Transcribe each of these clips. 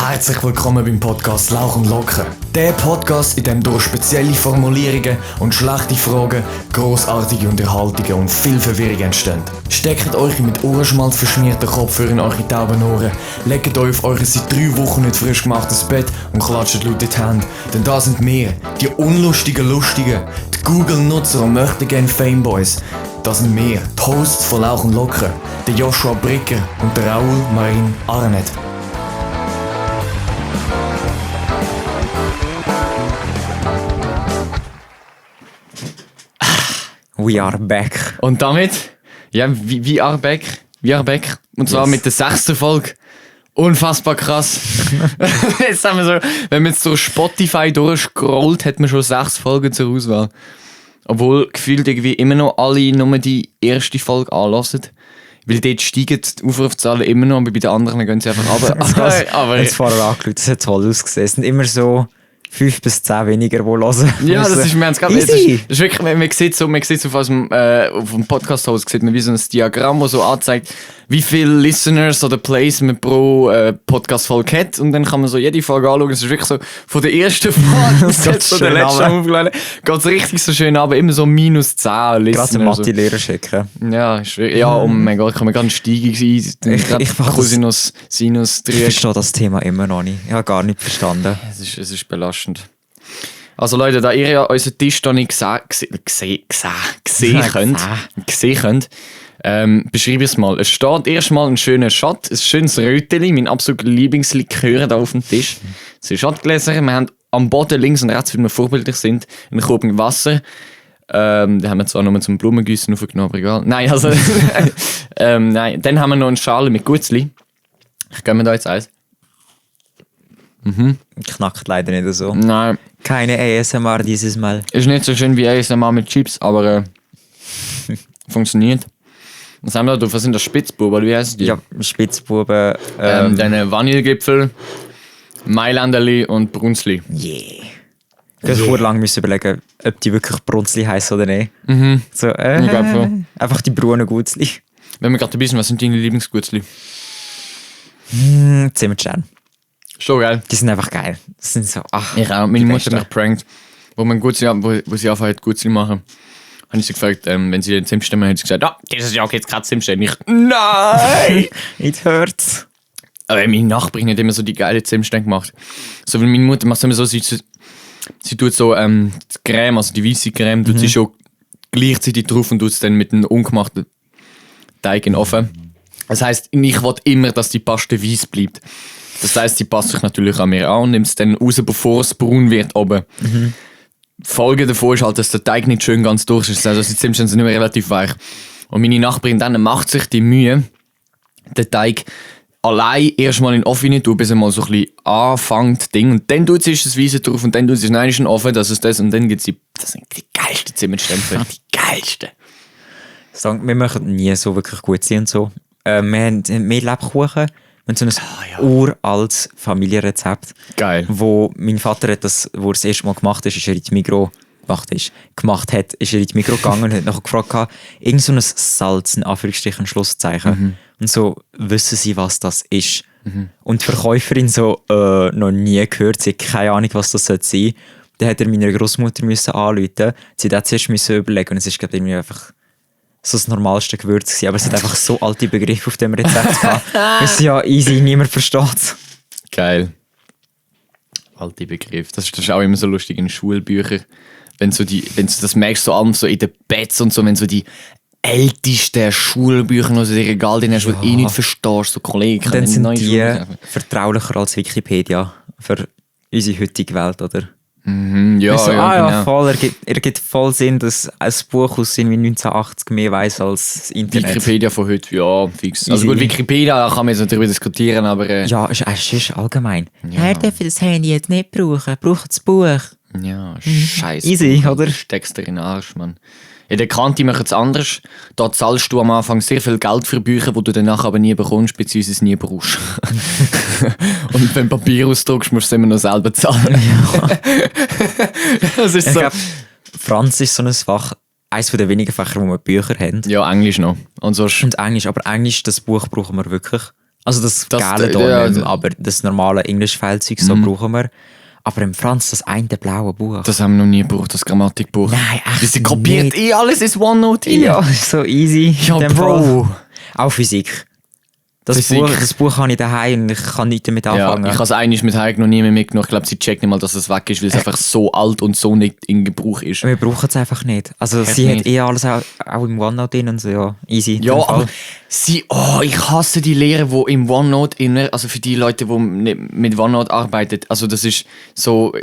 Herzlich willkommen beim Podcast Lauch und Locker. Der Podcast, in dem durch spezielle Formulierungen und schlechte Fragen grossartige Unterhaltungen und viel Verwirrung entstehen. Steckt euch mit Ohrenschmalz verschmierten Kopfhörer in eure tauben Ohren, legt euch auf euer seit 3 Wochen nicht frisch gemachtes Bett und klatscht laut in die Hände. Denn da sind wir, die unlustigen Lustigen, die Google-Nutzer und möchten gerne Fameboys. Das sind wir, die Hosts von Lauch und Locker, der Joshua Bricker und der Raoul Marin Arnett. We are back. Und damit, ja, we are back. We are back. Und zwar mit der 6. Folge. Unfassbar krass. Jetzt haben wir so, wenn man jetzt durch Spotify durchscrollt, hat man schon 6 Folgen zur Auswahl. Obwohl gefühlt irgendwie immer noch alle nur die erste Folge anhören. Weil dort steigen die Aufrufzahlen immer noch, aber bei den anderen gehen sie einfach runter. Aber jetzt vorher angeschaut, das hat toll ausgesehen. Es sind immer so 5 bis 10 weniger, die hören. Ja, das ist mir ganz geil. Easy. Das ist wirklich, man sieht so auf dem Podcast-Haus, sieht man wie so ein Diagramm, das so anzeigt, wie viele Listeners oder Plays man pro Podcast-Folge hat. Und dann kann man so jede Folge anschauen. Es ist wirklich so, von der ersten Folge bis jetzt zu der letzten aufgeladen, geht es richtig so schön, aber immer so minus 10 Listeners. Gerade den Mathe-Lehrer schicken. Ja, oh mein Gott, kann man ganz Steigung sein. Ich Cosinus, Sinus, Ich verstehe das Thema immer noch nicht. Ich habe gar nicht verstanden. Es ist belastend. Also Leute, da ihr ja unseren Tisch noch nicht gesehen könnt, beschreibe ich es mal. Es steht erstmal ein schöner Shot, ein schönes Röteli, mein absoluter Lieblingslikör da auf dem Tisch. Es sind Schottgläser, wir haben am Boden links und rechts, wie wir vorbildlich sind, einen Krug mit Wasser. Da haben wir zwar nur zum Blumengießen aufgenommen, aber egal. Nein, also nein. Dann haben wir noch eine Schale mit Gutzli. Ich gebe mir da jetzt eins. Knackt leider nicht so. Nein. Keine ASMR dieses Mal. Ist nicht so schön wie ASMR mit Chips, aber funktioniert. Was haben wir da drauf? Was sind das? Spitzbuben, oder wie heißt die? Ja, Spitzbuben. Dann Vanillegipfel, Mailänderli und Brunzli. Yeah. Ich habe vorher lange überlegen, ob die wirklich Brunzli heißen oder nicht. So, Ich glaube so. einfach die braunen Gutzli. Wenn wir gerade dabei sind, was sind deine Lieblingsgutzli? Zimmerstern. Schon geil. Die sind einfach geil. Das sind so, Ich auch. Meine Mutter hat mich prankt. Wo sie anfangen hat, Gutzli machen, habe ich sie gefragt, wenn sie den Zimtstern haben, hat sie gesagt, dieses Jahr gibt es keinen Zimtstern. Ich, nein! It hurts. Aber meine Nachbarin hat immer so die geile Zimtstern gemacht. So, weil meine Mutter macht es immer so, sie tut so die Creme, also die weiße Creme, tut sie schon gleichzeitig drauf und tut es dann mit einem ungemachten Teig in den Ofen. Das heisst, ich will immer, dass die Paste weiß bleibt. Das heisst, sie passt sich natürlich an mir an und nimmt es dann raus, bevor es braun wird oben. Die Folge davon ist halt, dass der Teig nicht schön ganz durch ist. Also die Zimtstern sind immer relativ weich. Und meine Nachbarin dann macht sich die Mühe, den Teig allein erstmal in den Ofen tun, bis er mal so ein bisschen anfängt, Ding. Und dann tut sie das Weiße drauf und dann tut sie es in den Ofen, das ist das. Und dann gibt sie, das sind die geilsten Zimtstern, die geilsten. Wir machen nie so wirklich gut sein und so. Wir haben mehr Lebkuchen. Wir haben so ein uraltes Familienrezept. Geil. Wo mein Vater hat das, wo er das erste Mal gemacht hat, ist er in die Migros ist er in die Migros gegangen und hat nachher gefragt, irgend so ein Salz, in Anführungsstrichen, Schlusszeichen. Und so wissen sie, was das ist. Und die Verkäuferin so, noch nie gehört, sie hat keine Ahnung, was das sein soll. Dann hat er meiner Großmutter anrufen. Sie hat zuerst überlegen und es ist, glaube ich, einfach so das normalste Gewürz gewesen. Aber es hat einfach so alte Begriffe auf dem Rezept gehabt. Das ist ja easy, niemand versteht es. Geil. Alte Begriff. Das ist auch immer so lustig in Schulbüchern. Wenn du das merkst, so allem so in den Bets und so, wenn so die ältesten Schulbücher aus dem Regal drin hast, wo du nicht verstehst, so Kollegen. Dann sind die vertraulicher als Wikipedia für unsere heutige Welt, oder? Ja, so, genau. Voll, ergibt voll Sinn, dass ein Buch aus wie 1980 mehr weiss als das Internet. Wikipedia von heute, ja, fix. Also gut, Wikipedia kann man jetzt darüber diskutieren, aber... Ja, es ist allgemein. Ja. Er darf das Handy jetzt nicht brauchen, braucht das Buch. Ja, scheiße. Easy, oder? Steckst dir in den Arsch, Mann. In der Kante machen es anders. Da zahlst du am Anfang sehr viel Geld für Bücher, die du danach aber nie bekommst, beziehungsweise nie brauchst. Und wenn du Papier ausdruckst, musst du es immer noch selber zahlen. Ja. Das ist so. Ich glaub, Franz ist so ein Fach, eines der wenigen Fächer, wo wir Bücher haben. Ja, Englisch noch. Und Englisch, aber Englisch, das Buch brauchen wir wirklich. Also das Das- Gelbe ja, hier nicht mehr, aber das normale Englisch-Feldzeug, so brauchen wir. Aber im Franz, das eine blaue Buch. Das haben wir noch nie gebraucht, das Grammatikbuch. Nein, echt Das kopiert nicht. alles ins OneNote rein. Ja, so easy. Ja, in dem Bro. Fall. Auch Physik. Physik. Das Buch habe ich daheim und ich kann nichts damit Ja, anfangen. ich habe es eigentlich mit Heik noch nie mehr mitgenommen. Ich glaube, sie checkt nicht mal, dass es weg ist, weil es einfach so alt und so nicht in Gebrauch ist. Wir brauchen es einfach nicht. Also Echt sie nicht. hat alles auch im OneNote drin und so, ja, easy. in Ja, dem Fall. aber ich hasse die Lehrer, die im OneNote also für die Leute, die mit OneNote arbeiten, also das ist so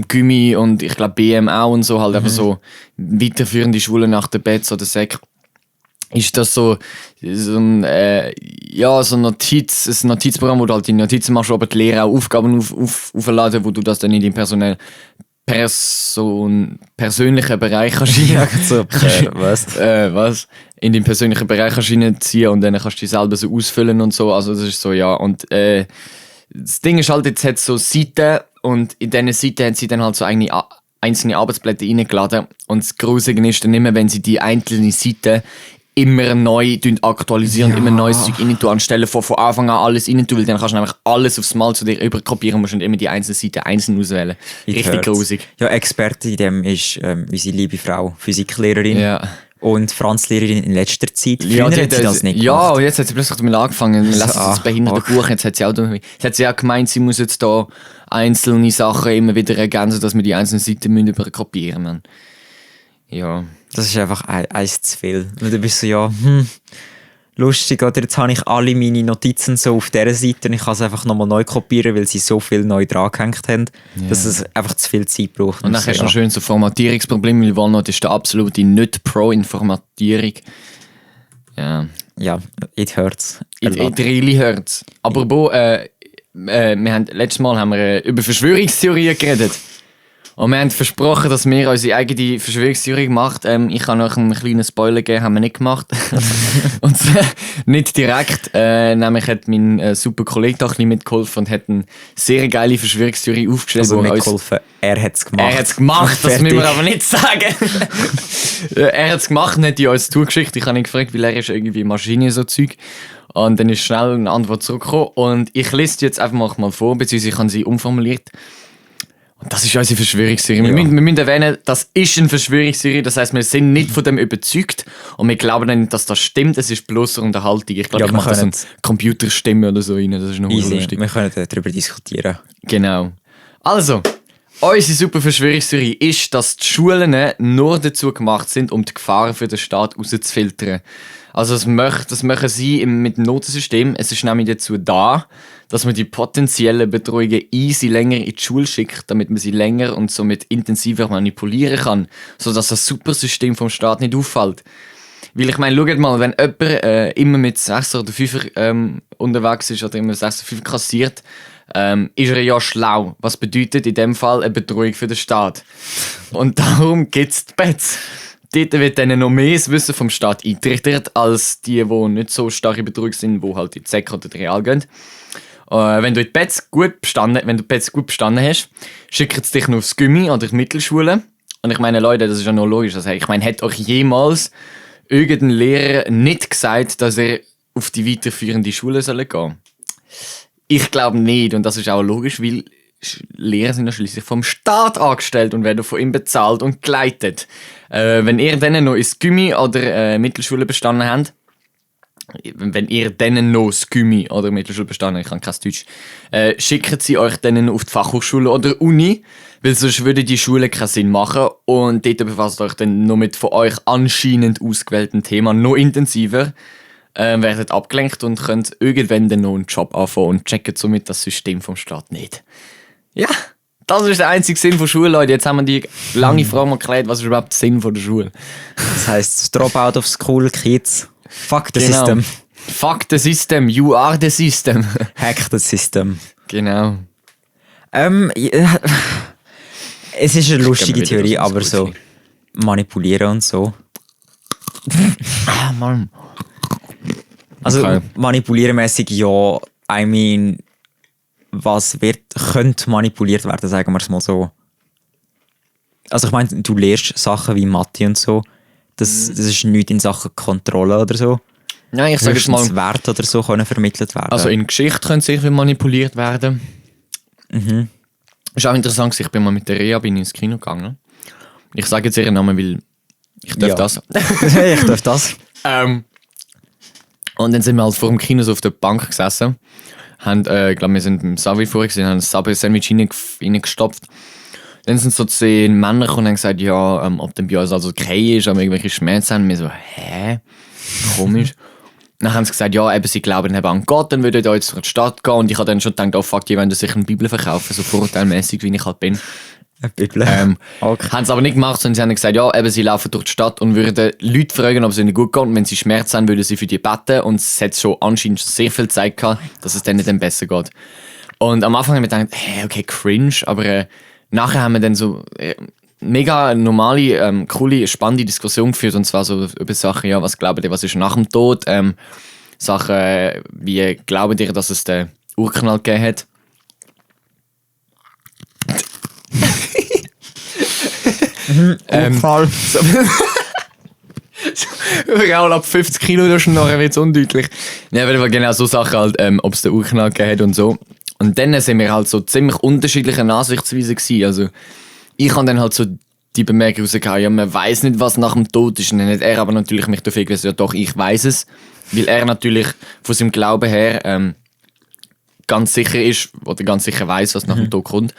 Gymi und ich glaube BM auch und so, halt einfach so weiterführende Schulen nach der BETS oder SEC. Ist das so ein, so ein Notizprogramm, wo du halt die Notizen machst, aber die Lehrer auch Aufgaben aufladen, wo du das dann in deinen persönlichen Bereich kannst was? In deinen persönlichen Bereich kannst reinziehen und dann kannst du die selber so ausfüllen und so. Also das ist so, ja. Und das Ding ist halt, jetzt hat es so Seiten und in diesen Seiten haben sie dann halt so einzelne Arbeitsblätter reingeladen. Und das Gruselige ist dann immer, wenn sie die einzelnen Seiten immer neu aktualisieren und immer neues Zeug rein tun, anstelle von Anfang an alles rein tun, weil dann kannst du einfach alles aufs Mal zu dir überkopieren und musst nicht immer die einzelnen Seiten einzeln auswählen. Richtig grusig. Ja, Experte in dem ist unsere liebe Frau, Physiklehrerin Ja. und Franzlehrerin in letzter Zeit. Früher Ja, hat sie das nicht ja, gemacht. und jetzt hat sie plötzlich damit angefangen. Wir lassen das behinderte Buch. Jetzt hat sie auch gemeint, sie muss jetzt da einzelne Sachen immer wieder ergänzen, dass wir die einzelnen Seiten überkopieren müssen. Ja. Das ist einfach eins zu viel. Und du bist so, ja, lustig, oder? Jetzt habe ich alle meine Notizen so auf dieser Seite und ich kann es einfach nochmal neu kopieren, weil sie so viel neu dran gehängt haben, dass es einfach zu viel Zeit braucht. Und dann hast du noch schön so Formatierungsprobleme, weil OneNote ist der absolute Nicht-Pro-in-Formatierung. Ja. Ja, it hurts. It really hurts. Aber letztes Mal haben wir über Verschwörungstheorien geredet. Und wir haben versprochen, dass wir unsere eigene Verschwörungstheorie gemacht. Ich kann noch einen kleinen Spoiler geben, haben wir nicht gemacht. Und zwar nicht direkt. Nämlich hat mein super Kollege da ein bisschen mitgeholfen und hat eine sehr geile Verschwörungstheorie aufgestellt. Also wo mitgeholfen, er hat es gemacht. Er hat es gemacht, das müssen wir aber nicht sagen. Er hat es gemacht, nicht in uns zugeschickt. Ich habe ihn gefragt, weil er ist irgendwie Maschine so Zeug. Und dann ist schnell eine Antwort zurückgekommen. Und ich lese die jetzt einfach mal vor, beziehungsweise ich habe sie umformuliert. Und das ist unsere Verschwörungstheorie. Ja. Wir müssen erwähnen, das ist eine Verschwörungstheorie. Das heisst, wir sind nicht von dem überzeugt. Und wir glauben nicht, dass das stimmt. Es ist bloß eine Unterhaltung. Ich glaube, Ja, ich wir mache so eine können- Computerstimme oder so rein. Das ist noch Easy. lustig. Wir können darüber diskutieren. Genau. Also, unsere super Verschwörungstheorie ist, dass die Schulen nur dazu gemacht sind, um die Gefahren für den Staat rauszufiltern. Also das machen sie mit dem Notensystem. Es ist nämlich dazu da, dass man die potenziellen Bedrohungen easy länger in die Schule schickt, damit man sie länger und somit intensiver manipulieren kann, sodass das Supersystem vom Staat nicht auffällt. Weil ich meine, schaut mal, wenn jemand immer mit 6 oder 5 unterwegs ist oder immer 6 oder 5 kassiert, ist er ja schlau. Was bedeutet in dem Fall eine Bedrohung für den Staat. Und darum gibt es die BETS. Dort wird dann noch mehr das Wissen vom Staat eingetrichtert, als die nicht so starke Bedrohung sind, die halt in die SEC oder die Real gehen. Wenn du die BETS gut bestanden hast, schickt es dich noch aufs Gymi oder die Mittelschule. Und ich meine, Leute, das ist ja noch logisch. Also, ich meine, hat euch jemals irgendein Lehrer nicht gesagt, dass er auf die weiterführende Schule gehen soll? Ich glaube nicht. Und das ist auch logisch, weil Lehrer sind ja schließlich vom Staat angestellt und werden von ihm bezahlt und geleitet. Wenn ihr dann noch ins Gymi oder Mittelschule bestanden habt, wenn ihr dann noch das Gymi oder Mittelschule bestanden habt, ich kann kein Deutsch, schicken sie euch dann auf die Fachhochschule oder Uni, weil sonst würde die Schule keinen Sinn machen und dort befasst euch dann noch mit von euch anscheinend ausgewählten Themen noch intensiver, werdet abgelenkt und könnt irgendwann dann noch einen Job anfangen und checken somit das System vom Staat nicht. Ja, das ist der einzige Sinn von Schule, Leute. Jetzt haben wir die lange Frage mal geklärt, was ist überhaupt der Sinn von der Schule? Das heisst, drop out of school, kids. Fuck the Genau. system. Fuck the system, you are the system. Hack the system. Genau. Ja, es ist eine lustige wieder Theorie, aus dem aber so School. manipulieren und so. Ah, Mann. Also Okay. manipuliermäßig ja, I mean, was könnte manipuliert werden, sagen wir es mal so. Also ich meine, du lernst Sachen wie Mathe und so. Das ist nichts in Sachen Kontrolle oder so. Nein, ich sage jetzt mal, Wert oder so können vermittelt werden. also in Geschichte können sie irgendwie manipuliert werden. Ist auch interessant, ich bin mal mit der Rea ins Kino gegangen. Ich sage jetzt ihren Namen, weil ich darf das. Ich darf das. Und dann sind wir halt vor dem Kino so auf der Bank gesessen. Ich glaube, wir sind im Subway vorher gesehen, haben ein Subway-Sandwich reingestopft. Dann sind so 10 Männer gekommen und haben gesagt, ja, ob denn bei uns also okay ist, ob wir irgendwelche Schmerzen haben. Und wir so, hä? Komisch. Dann haben sie gesagt, ja, eben, sie glauben eben an Gott, dann würden die jetzt durch die Stadt gehen. Und ich habe dann schon gedacht, oh fuck, die wollen sich eine Bibel verkaufen, so vorurteilmäßig, wie ich halt bin. Eine Bibel. Okay. Haben sie aber nicht gemacht, sondern sie haben gesagt, ja, eben, sie laufen durch die Stadt und würden Leute fragen, ob es ihnen gut geht. Und wenn sie Schmerzen haben, würden sie für die beten. Und es hat schon anscheinend sehr viel Zeit gehabt, dass es denen dann besser geht. Und am Anfang haben wir gedacht, hey, okay, cringe, aber nachher haben wir dann so mega normale, coole, spannende Diskussion geführt. Und zwar so über Sachen, ja, was glaubt ihr, was ist nach dem Tod? Sachen, wie glaubt ihr, dass es den Urknall gegeben hat? Urknall. Auch ab 50 Kilo, das ist nachher wird es undeutlich. Ja, aber genau so Sachen halt, ob es den Urknall gegeben hat und so. Und dann sind wir halt so ziemlich unterschiedliche Ansichtsweisen gewesen. Also ich habe dann halt so die Bemerkung rausgehauen, ja, man weiß nicht, was nach dem Tod ist. Und dann hat er aber natürlich mich dafür gesagt, ja doch, ich weiß es. Weil er natürlich von seinem Glauben her ganz sicher ist, oder ganz sicher weiß, was nach dem Tod kommt.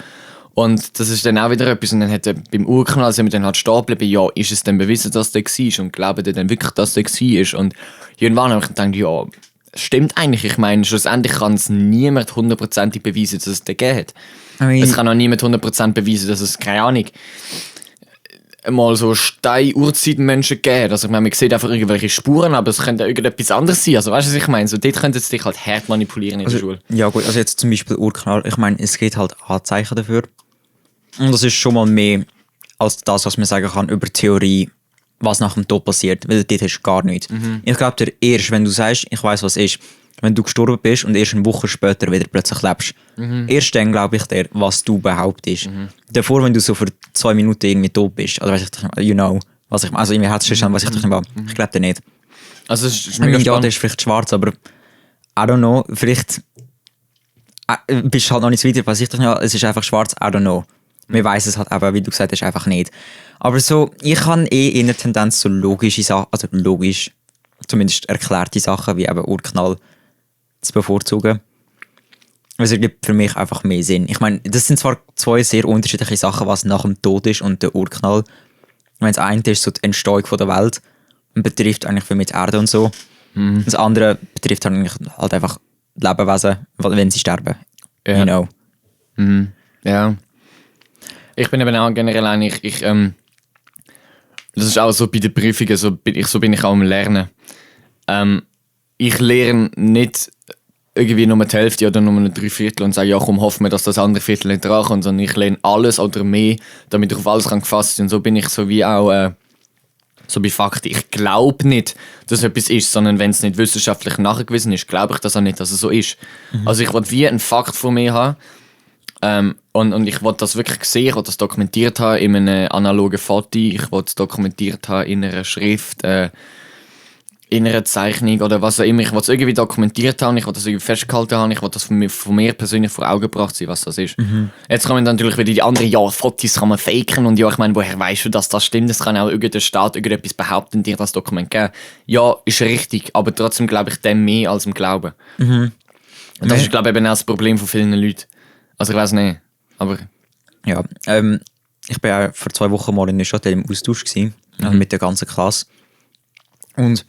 Und das ist dann auch wieder etwas. Und dann hat er beim Urknall sind wir dann halt stehen geblieben, ja, ist es denn bewiesen, dass der war? Und glauben die dann wirklich, dass der war? Und irgendwann habe ich gedacht, ja, stimmt eigentlich. Ich meine, schlussendlich kann es niemand hundertprozentig beweisen, dass es den gegeben hat. Es kann auch niemand 100% beweisen, dass es, keine Ahnung, mal so Stein-Urzeitmenschen gegeben hat. Also ich meine, man sieht einfach irgendwelche Spuren, aber es könnte auch irgendetwas anderes sein. Also weißt du, was ich meine? So, dort könnte es dich halt hart manipulieren in der Schule. Ja gut, also jetzt zum Beispiel Urknall. Ich meine, es gibt halt Anzeichen dafür. Und das ist schon mal mehr als das, was man sagen kann über Theorie, was nach dem Tod passiert. Weil dort hast du gar nichts. Ich glaube dir, erst wenn du sagst, ich weiß was ist, wenn du gestorben bist und erst eine Woche später wieder plötzlich lebst. Erst dann glaube ich dir, was du behauptest. Davor, wenn du so für 2 Minuten irgendwie tot bist, oder weiss ich, you know, was ich, also irgendwie hättest du schon, was ich dich nicht. Ich glaube dir nicht. Also es ist mega ja, der ist vielleicht schwarz, aber I don't know, vielleicht bist du halt noch nicht so weiter, was ich dich nicht, es ist einfach schwarz, I don't know. Wir weiss es halt eben, wie du gesagt hast, einfach nicht. Aber so, ich habe in der Tendenz so logische Sachen, also logisch, zumindest erklärte Sachen, wie eben Urknall zu bevorzugen. Es ergibt für mich einfach mehr Sinn. Ich meine, das sind zwar 2 sehr unterschiedliche Sachen, was nach dem Tod ist und der Urknall. Ich meine, das eine ist so die Entstehung von der Welt und betrifft eigentlich viel mit Erde und so. Das andere betrifft eigentlich halt einfach Lebewesen, wenn sie sterben. Ja. You know. Ja. Ich bin eben auch generell eigentlich, das ist auch so bei den Prüfungen, so bin ich auch am Lernen. Ich lerne nicht irgendwie nur die Hälfte oder nur 3/4 und sage, ja komm, hoffen wir, dass das andere Viertel nicht drankommt, sondern ich lerne alles oder mehr, damit ich auf alles gefasst bin. Und so bin ich so wie auch so bei Fakten. Ich glaube nicht, dass etwas ist, sondern wenn es nicht wissenschaftlich nachgewiesen ist, glaube ich das auch nicht, dass es so ist. Also ich will wie einen Fakt von mir haben und ich will das wirklich sehen, ich will das dokumentiert haben in einem analogen Foto, ich will es dokumentiert haben in einer Schrift, in einer Zeichnung oder was auch immer. Ich will es irgendwie dokumentiert haben, ich will das irgendwie festgehalten haben, ich will das von mir persönlich vor Augen gebracht sein, was das ist. Jetzt kommen dann natürlich wieder die anderen, ja, Fotos kann man faken und ja, ich meine, woher weißt du, dass das stimmt? Es kann auch irgendein Staat irgendetwas behaupten und dir das Dokument geben. Ja, ist richtig, aber trotzdem glaube ich dem mehr als im Glauben. Und das ist, glaube ich, eben auch das Problem von vielen Leuten. Also ich weiß nicht, aber... Ja, ich war ja vor 2 Wochen mal in Neuchâtel im Austausch gewesen, mit der ganzen Klasse. Und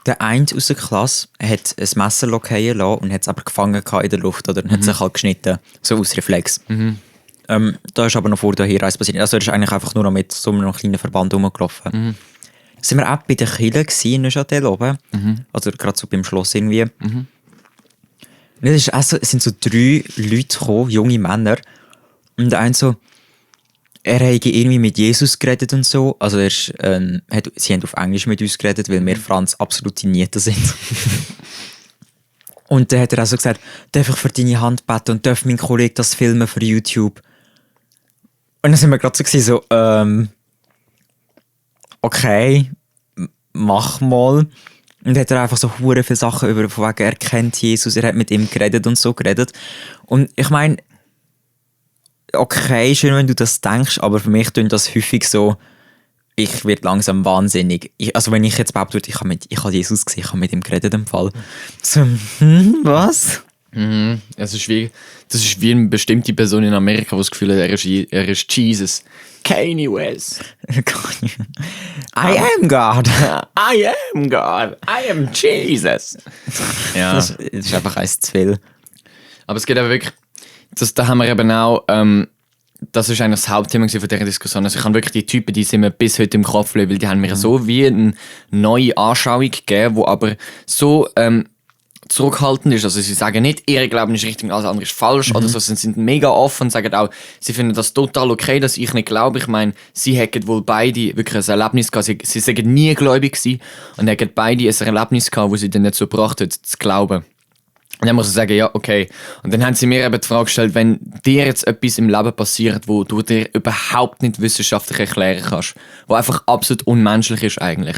der eine aus der Klasse hat ein Messer fallen lassen und hat es aber gefangen in der Luft oder hat sich halt geschnitten, so aus Reflex. Da ist aber noch vor der Hinreise passiert. Also er ist eigentlich einfach nur noch mit so einem kleinen Verband rumgelaufen. Da sind wir auch bei der Kirche in Neuchâtel oben, also gerade so beim Schloss irgendwie. Und es sind so 3 Leute gekommen, junge Männer, und der eine so, er hat irgendwie mit Jesus geredet und so. Also sie haben auf Englisch mit uns geredet, weil wir Franz absolute Nieten sind. Und dann hat er auch so gesagt, darf ich für deine Hand beten und darf mein Kollege das filmen für YouTube? Und dann sind wir gerade so, okay, mach mal. Und hat er einfach so hure viele Sachen über, von wegen, er kennt Jesus, er hat mit ihm geredet und so geredet. Und ich meine, okay, schön, wenn du das denkst, aber für mich klingt das häufig so, ich werde langsam wahnsinnig. Also wenn ich jetzt behaupte, ich habe Jesus gesehen, ich habe mit ihm geredet im Fall. So, was? Mhm. Das ist wie eine bestimmte Person in Amerika, die das Gefühl hat, er ist Jesus. Kanye West. I am God. I am God. I am Jesus. Ja. Das ist einfach eins zu viel. Aber es geht aber wirklich, da haben wir eben auch, das ist eigentlich das Hauptthema von dieser Diskussion. Also ich habe wirklich die Typen, die sind mir bis heute im Kopf geblieben, weil die haben mir so wie eine neue Anschauung gegeben, die aber so zurückhaltend ist. Also sie sagen nicht, ihr Glauben ist richtig und alles andere ist falsch oder so. Sie sind mega offen und sagen auch, sie finden das total okay, dass ich nicht glaube. Ich meine, sie hätten wohl beide wirklich ein Erlebnis gehabt. Sie sagen nie gläubig gewesen und hätten beide ein Erlebnis gehabt, wo sie dann dazu gebracht hat, zu glauben. Und dann muss ich sagen, ja, okay. Und dann haben sie mir eben die Frage gestellt, wenn dir jetzt etwas im Leben passiert, wo du dir überhaupt nicht wissenschaftlich erklären kannst, wo einfach absolut unmenschlich ist eigentlich,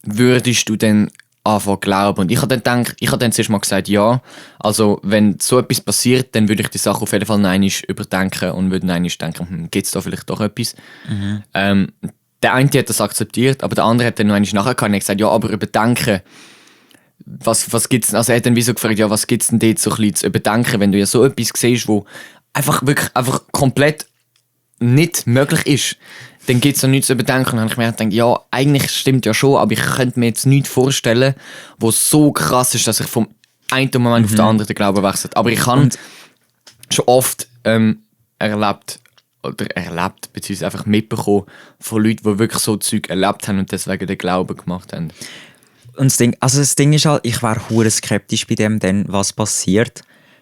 würdest du dann anfangen glauben? Und ich habe dann zuerst mal gesagt, ja, also wenn so etwas passiert, dann würde ich die Sache auf jeden Fall noch einmal überdenken und würde noch einmal denken, gibt es da vielleicht doch etwas? Der eine hat das akzeptiert, aber der andere hat dann noch einmal nachher und gesagt, ja, aber überdenken, was gibt's denn? Also er hat dann wie so gefragt, ja, was gibt's denn dort so ein bisschen zu überdenken, wenn du ja so etwas siehst, wo einfach komplett nicht möglich ist, dann gibt es noch nichts zu überdenken. Und dann habe ich mir gedacht, ja, eigentlich stimmt ja schon, aber ich könnte mir jetzt nichts vorstellen, wo so krass ist, dass ich vom einen Moment auf den anderen den Glauben wechselt. Aber ich habe schon oft erlebt, beziehungsweise einfach mitbekommen von Leuten, die wirklich so Zeug erlebt haben und deswegen den Glauben gemacht haben. Und das Ding ist halt, ich wäre hure skeptisch bei dem, denn, was passiert,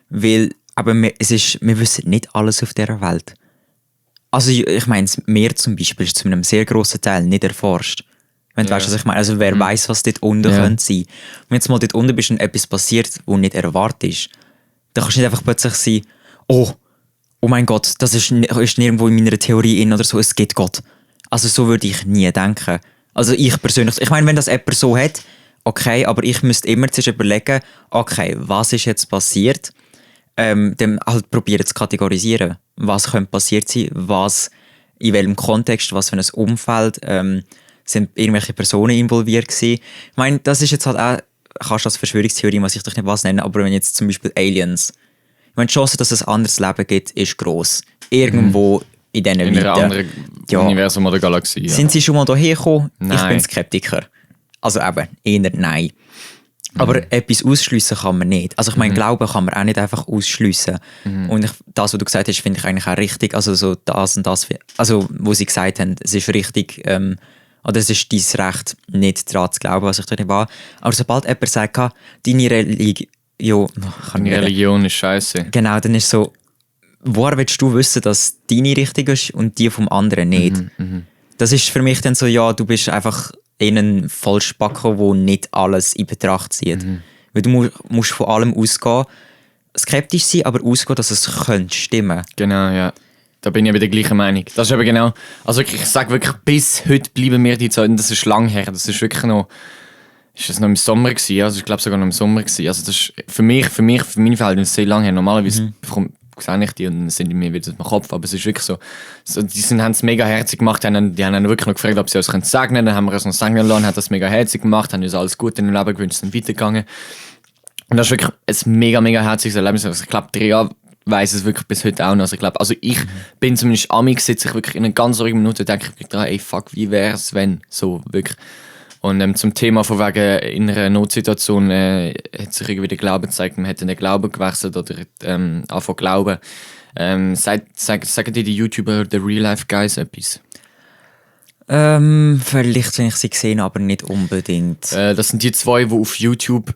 weil aber wir wissen nicht alles auf dieser Welt. Also ich meine, das Meer zum Beispiel ist zu einem sehr grossen Teil nicht erforscht. Wenn du weißt, was ich meine. Also wer weiß, was dort unten könnte sein. Wenn jetzt mal dort unten bist und etwas passiert, was nicht erwartet ist, dann kannst du nicht einfach plötzlich sein, oh mein Gott, das ist nirgendwo in meiner Theorie in oder so, es gibt Gott. Also so würde ich nie denken. Also ich persönlich, ich meine, wenn das jemand so hat, okay, aber ich müsste immer zuerst überlegen, okay, was ist jetzt passiert? Dann halt probieren zu kategorisieren. Was könnte passiert sein? Was, in welchem Kontext, was für ein Umfeld, sind irgendwelche Personen involviert gewesen? Ich meine, das ist jetzt halt auch, kannst du als Verschwörungstheorie, was ich doch nicht was nennen, aber wenn jetzt zum Beispiel Aliens, ich meine, die Chance, dass es ein anderes Leben gibt, ist gross. Irgendwo in diesen in einem anderen Universum oder Galaxie. Ja. Sind sie schon mal hierher gekommen? Nein. Ich bin Skeptiker. Also eben, eher nein. Aber etwas ausschliessen kann man nicht. Also ich meine, Glauben kann man auch nicht einfach ausschliessen. Und das, was du gesagt hast, finde ich eigentlich auch richtig. Also so das und das, also wo sie gesagt haben, es ist richtig, oder es ist dein Recht, nicht daran zu glauben, was ich drin war. Aber sobald jemand sagt, deine Religion ist scheiße. Genau, dann ist so, woher willst du wissen, dass deine richtig ist und die vom anderen nicht? Das ist für mich dann so, ja, du bist einfach einen Vollspacker, der nicht alles in Betracht zieht. Weil du musst von allem ausgehen, skeptisch sein, aber ausgehen, dass es könnte stimmen. Genau, ja. Da bin ich aber der gleichen Meinung. Das ist aber genau, also ich sage wirklich, bis heute bleiben mir die Zeiten, das ist lang her, das ist wirklich noch, ist das noch im Sommer gewesen, also ich glaube sogar noch im Sommer gewesen, also das ist für meine Verhältnisse sehr lang her, normalerweise sehe ich die und dann sind die mir wieder auf dem Kopf, aber es ist wirklich so die haben es mega herzig gemacht, die haben dann wirklich noch gefragt, ob sie uns sagen können, dann haben wir uns noch sagen lassen, haben das mega herzig gemacht, haben uns alles Gute in dem Leben gewünscht, sind weitergegangen und das ist wirklich ein mega, mega herziges Erlebnis, also ich glaube, Andrea weiss es wirklich bis heute auch noch, also ich bin zumindest amig, sitze ich wirklich in einer ganz ruhigen Minute und denke ich dran, ey fuck, wie wär's, wenn, so wirklich. Und zum Thema von wegen in einer Notsituation hat sich irgendwie der Glaube gezeigt, man hätte den Glauben gewechselt oder angefangen glauben. Sagen die YouTuber The Real Life Guys etwas? Vielleicht, wenn ich sie gesehen aber nicht unbedingt. Das sind die zwei, die auf YouTube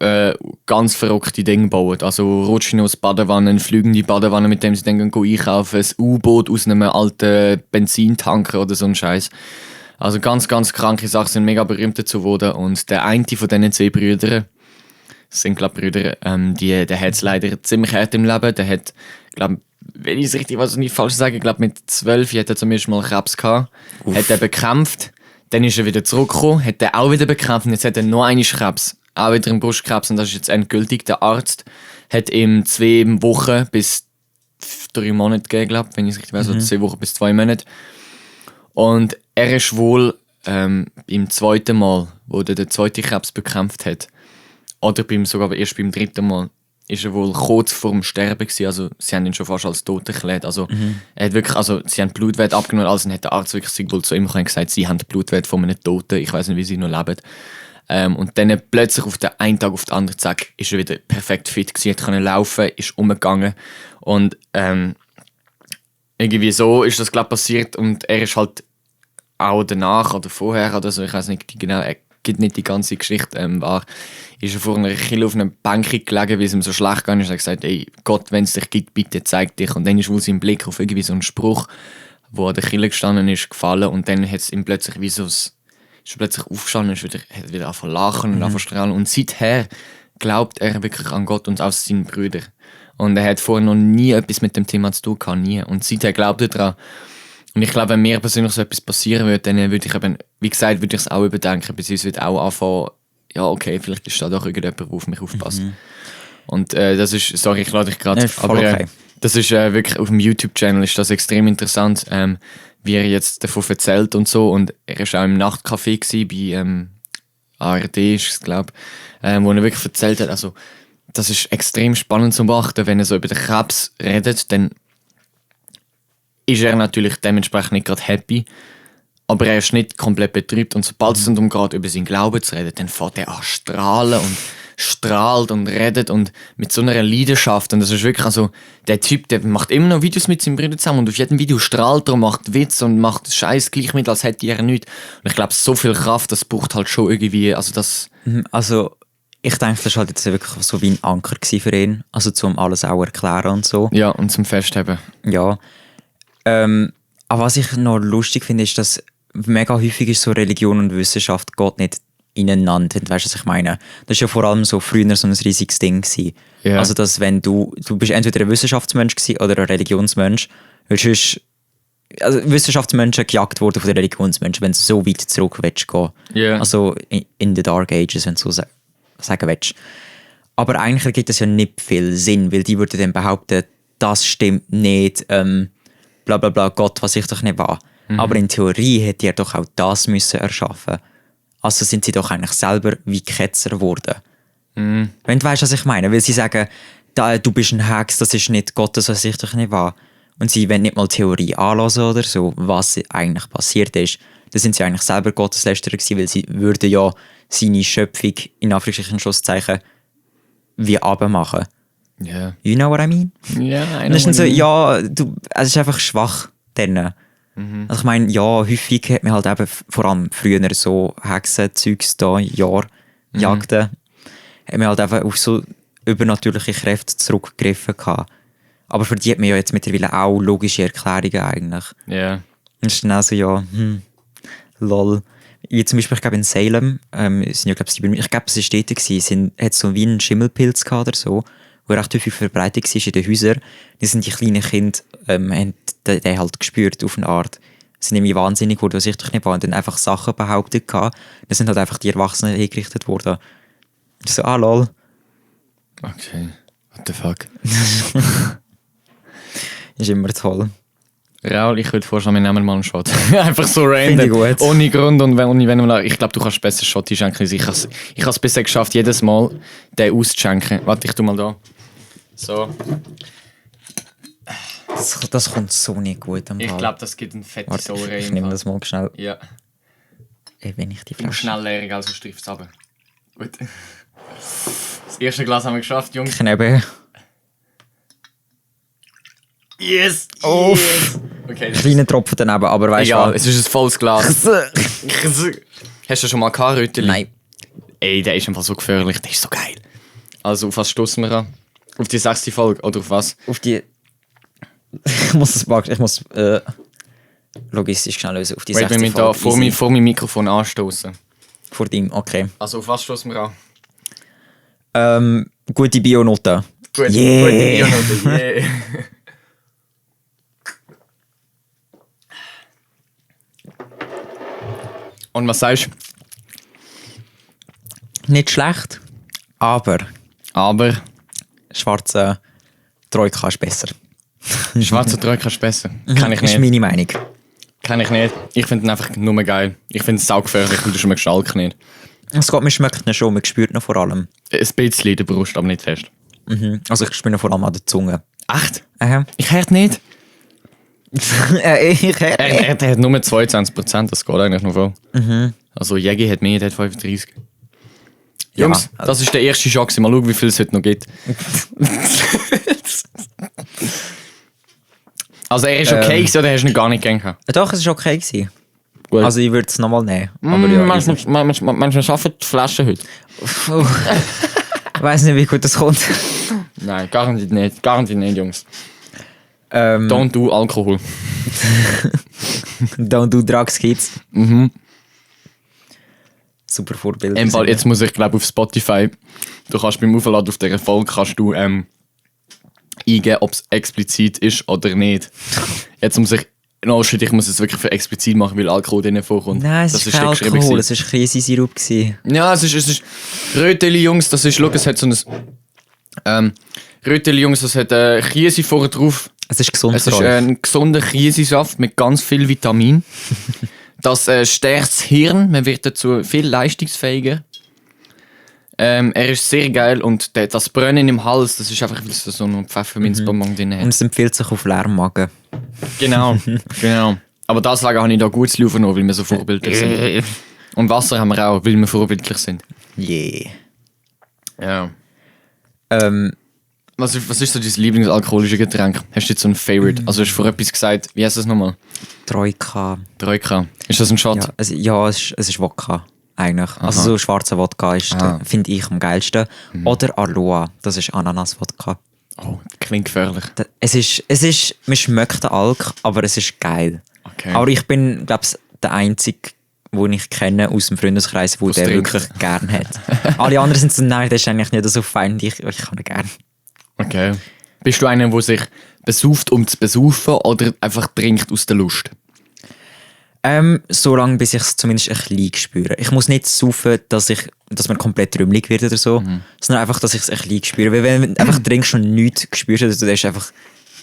ganz verrückte Dinge bauen. Also rutschen aus Badewannen, fliegende Badewannen, mit dem sie dann einkaufen, ein U-Boot aus einem alten Benzintanker oder so ein Scheiß. Also ganz, ganz kranke Sachen, sind mega berühmt dazu geworden. Und der eine von diesen zwei Brüdern, das sind glaube ich Brüder, der hat es leider ziemlich hart im Leben. Der hat, glaube wenn ich es richtig nicht falsch sage, glaube mit 12 hat er zum ersten Mal Krebs gehabt. Hat er bekämpft. Dann ist er wieder zurückgekommen, hat er auch wieder bekämpft und jetzt hat er noch einen Krebs. Auch wieder einen Brustkrebs und das ist jetzt endgültig. Der Arzt hat ihm 2 Wochen bis 3 Monate gegeben, glaube ich, wenn ich es richtig weiß, oder 2 Wochen bis 2 Monate. Und er ist wohl beim zweiten Mal, wo er den zweiten Krebs bekämpft hat, oder sogar erst beim 3. Mal, ist er wohl kurz vor dem Sterben gewesen. Also sie haben ihn schon fast als tot erklärt. Also er hat wirklich, also sie haben Blutwert abgenommen, also hat der Arzt wirklich wohl zu ihm gesagt, sie haben Blutwert von einem Toten. Ich weiß nicht, wie sie noch leben. Und dann plötzlich auf den einen Tag auf den anderen Tag ist er wieder perfekt fit gewesen, hat können laufen, ist umgegangen und irgendwie so ist das glaube passiert und er ist halt auch danach oder vorher oder so, ich weiß nicht genau, er gibt nicht die ganze Geschichte, ist er vor einer Kirche auf einer Bank gelegen, weil es ihm so schlecht ging, und hat gesagt, ey Gott, wenn es dich gibt, bitte zeig dich. Und dann ist wohl sein Blick auf irgendwie so einen Spruch, wo an der Kirche gestanden ist, gefallen und dann hat es ihm plötzlich wie so ist plötzlich aufgestanden und hat wieder angefangen zu lachen und angefangen zu strahlen. Und seither glaubt er wirklich an Gott und auch seinen Brüder. Und er hat vorher noch nie etwas mit dem Thema zu tun gehabt, nie. Und seither glaubt er daran. Und ich glaube, wenn mir persönlich so etwas passieren würde, dann würde ich eben, wie gesagt, würde ich es auch überdenken, beziehungsweise würde auch anfangen, ja okay, vielleicht ist da doch irgendjemand, der auf mich aufpasst. Und das ist, sorry, ich lade dich gerade, Ja, aber okay. das ist wirklich, auf dem YouTube-Channel ist das extrem interessant, wie er jetzt davon erzählt und so. Und er war auch im Nachtcafé gewesen, bei ARD ist es, glaube ich, wo er wirklich erzählt hat, also das ist extrem spannend zu beachten, wenn er so über den Krebs redet, dann ist er natürlich dementsprechend nicht gerade happy, aber er ist nicht komplett betrübt und sobald es darum geht, über seinen Glauben zu reden, dann fängt er an zu strahlen und strahlt und redet und mit so einer Leidenschaft und das ist wirklich, also der Typ, der macht immer noch Videos mit seinen Brüdern zusammen und auf jedem Video strahlt er und macht Witz und macht Scheiß gleich mit, als hätte er nichts. Und ich glaube, so viel Kraft, das braucht halt schon irgendwie, also das... Also ich denke, das war halt jetzt wirklich so wie ein Anker für ihn, also zum alles auch erklären und so. Ja, und zum Festheben. Ja. Aber was ich noch lustig finde, ist, dass mega häufig ist so Religion und Wissenschaft geht nicht ineinander. Weißt du, was ich meine? Das war ja vor allem so früher so ein riesiges Ding gewesen. Ja. Also, dass wenn du bist entweder ein Wissenschaftsmensch gewesen oder ein Religionsmensch, weil sonst, also Wissenschaftsmenschen gejagt wurden von den Religionsmenschen, wenn du so weit zurück willst gehen. Ja. Also in the Dark Ages, wenn du so sagen willst. Aber eigentlich ergibt das ja nicht viel Sinn, weil die würden dann behaupten, das stimmt nicht, bla bla bla, Gott, was ich doch nicht war. Aber in Theorie hätte er doch auch das müssen erschaffen. Also sind sie doch eigentlich selber wie Ketzer geworden. Wenn du weißt, was ich meine. Weil sie sagen, du bist ein Hex, das ist nicht Gottes, was ich doch nicht war. Und sie wollen nicht mal Theorie anlassen oder so, was eigentlich passiert ist. Dann sind sie eigentlich selber Gotteslästerer gewesen, weil sie würden ja seine Schöpfung, in Anführungsstrichen Schlusszeichen, wie abmachen. Ja. You know what I mean? Ja, Und das ist dann so, ja, es ist einfach schwach dann. Also ich meine, ja, häufig hat man halt eben vor allem früher so Hexenzeugs da, Jagden, hat man halt einfach auf so übernatürliche Kräfte zurückgegriffen gehabt. Aber für die hat man ja jetzt mittlerweile auch logische Erklärungen eigentlich. Ja. Und es ist dann auch so, ja, lol. Wie zum Beispiel, ich glaube in Salem, sind ja, ich glaube, es war dort gewesen, hat so wie einen Schimmelpilz gehabt oder so, wo recht häufig verbreitet war in den Häusern. Die sind die kleinen Kinder, haben den halt gespürt auf eine Art. Sie sind irgendwie wahnsinnig geworden, was ich doch nicht war. Und dann einfach Sachen behauptet gehabt. Dann sind halt einfach die Erwachsenen hingerichtet worden. So, lol. Okay. What the fuck? Ist immer toll. Raul, ich würde vorschlagen, wir nehmen mal einen Shot. Einfach so Finde ich random. gut. Ohne Grund und wenn ich glaube, du kannst besser Shot einschenken als ich. Ich habe es bisher geschafft, jedes Mal den auszuschenken. Warte, ich tu mal da. So. Das kommt so nicht gut am Ich Ball. glaube, das gibt ein fettes Warte, Säure. ich nehme das mal schnell. Ja. Wenn ich die Ich muss Flasche... schnell leeren, also streift es runter. Gut. Das erste Glas haben wir geschafft, Jungs. Knebel. Yes! Uff. Yes. Okay, Kleine Tropfen daneben, aber weißt du egal, was? es ist ein volles Glas. Hast du schon mal gehabt, Röteli? Nein. Ey, der ist einfach so gefährlich, der ist so geil. Also, auf was stoßen wir an? Auf die 6. Folge oder auf was? Auf die... ich muss logistisch schnell lösen. Auf die Wait, 60 wenn wir da vor meinem Mikrofon anstoßen. Vor dem, okay. Also, auf was stoßen wir an? Gute Bionote. Gut, Yeah. gute Bionote, yeah. Und was sagst du? Nicht schlecht, aber Aber schwarze Troika ist besser. schwarzer Troika ist besser. Kann ich Ist nicht. meine Meinung. Kann ich nicht. Ich finde ihn einfach nur geil. Ich finde es saugefährlich und du schmeckst Alk nicht. Es geht, man schmeckt ihn schon, man spürt ihn vor allem. Ein bisschen in der Brust, aber nicht fest. Also ich spüre ihn vor allem an der Zunge. Echt? Aha. Ich hört nicht. Ich Er hat nur 22%, das geht eigentlich noch voll. Also Jägi hat mehr, der hat 35. Ja, Jungs, das ist der erste Schock. Mal schauen, wie viel es heute noch gibt. Also er ist okay gewesen, oder hast du ihn gar nicht gern gehabt? Doch, es war okay gewesen. Gut. Also ich würde es nochmal nehmen. Aber ja, manchmal schaffen die Flaschen heute. ich weiß nicht, wie gut das kommt. Nein, garantiert nicht. Garantiert nicht, Jungs. Ähm, Don't do Alkohol. Don't do drugs, kids. Super Vorbild. Jetzt muss ich glaube auf Spotify, du kannst beim Aufladen auf dieser Folge kannst du eingeben, ob es explizit ist oder nicht. Jetzt muss ich, ich muss es wirklich für explizit machen, weil Alkohol drin vorkommt. Nein, es ist kein dort geschrieben Alkohol, gewesen. es war Käsesirup. Ja, es ist Röteli, Jungs, das ist, schau, es hat so ein Röteli, Jungs, das hat Käse vorne drauf. Es ist gesund Es für ist euch. ein gesunder Käsesaft mit ganz viel Vitamin. Das stärkt das Hirn, man wird dazu viel leistungsfähiger. Er ist sehr geil und das Brennen im Hals, das ist einfach, weil es so einen Pfefferminzbonbon drin hat. Und es empfiehlt sich auf leeren Magen. Genau, genau. Aber das sagen habe ich da gut zu laufen, weil wir so vorbildlich sind. Und Wasser haben wir auch, weil wir vorbildlich sind. Yeah. Ja. Was ist so dein Lieblingsalkoholische Getränk? Hast du jetzt so ein Favorite? Also hast du vor etwas gesagt, wie heißt das nochmal? Troika. Troika. Ist das ein Shot? Ja, es ist Wodka. Eigentlich. Also so schwarzer Wodka ist, finde ich, am geilsten. Oder Aloha, das ist Ananas-Wodka. Oh, klingt gefährlich. Es ist, man schmeckt den Alk, aber es ist geil. Okay. Aber ich bin, glaube ich, der Einzige, den ich kenne aus dem Freundeskreis, der den trinkt. wirklich gern hat. Alle anderen sind so, nein, das ist eigentlich nicht so fein, ich kann ihn gern. Okay. Bist du einer, der sich besauft, um zu besaufen oder einfach trinkt aus der Lust? So lange, bis ich es zumindest ein bisschen spüre. Ich muss nicht saufen, dass man komplett trümmelig wird oder so, sondern einfach, dass ich es ein bisschen spüre. Weil wenn du einfach trinkst und nichts spürst, also das ist einfach,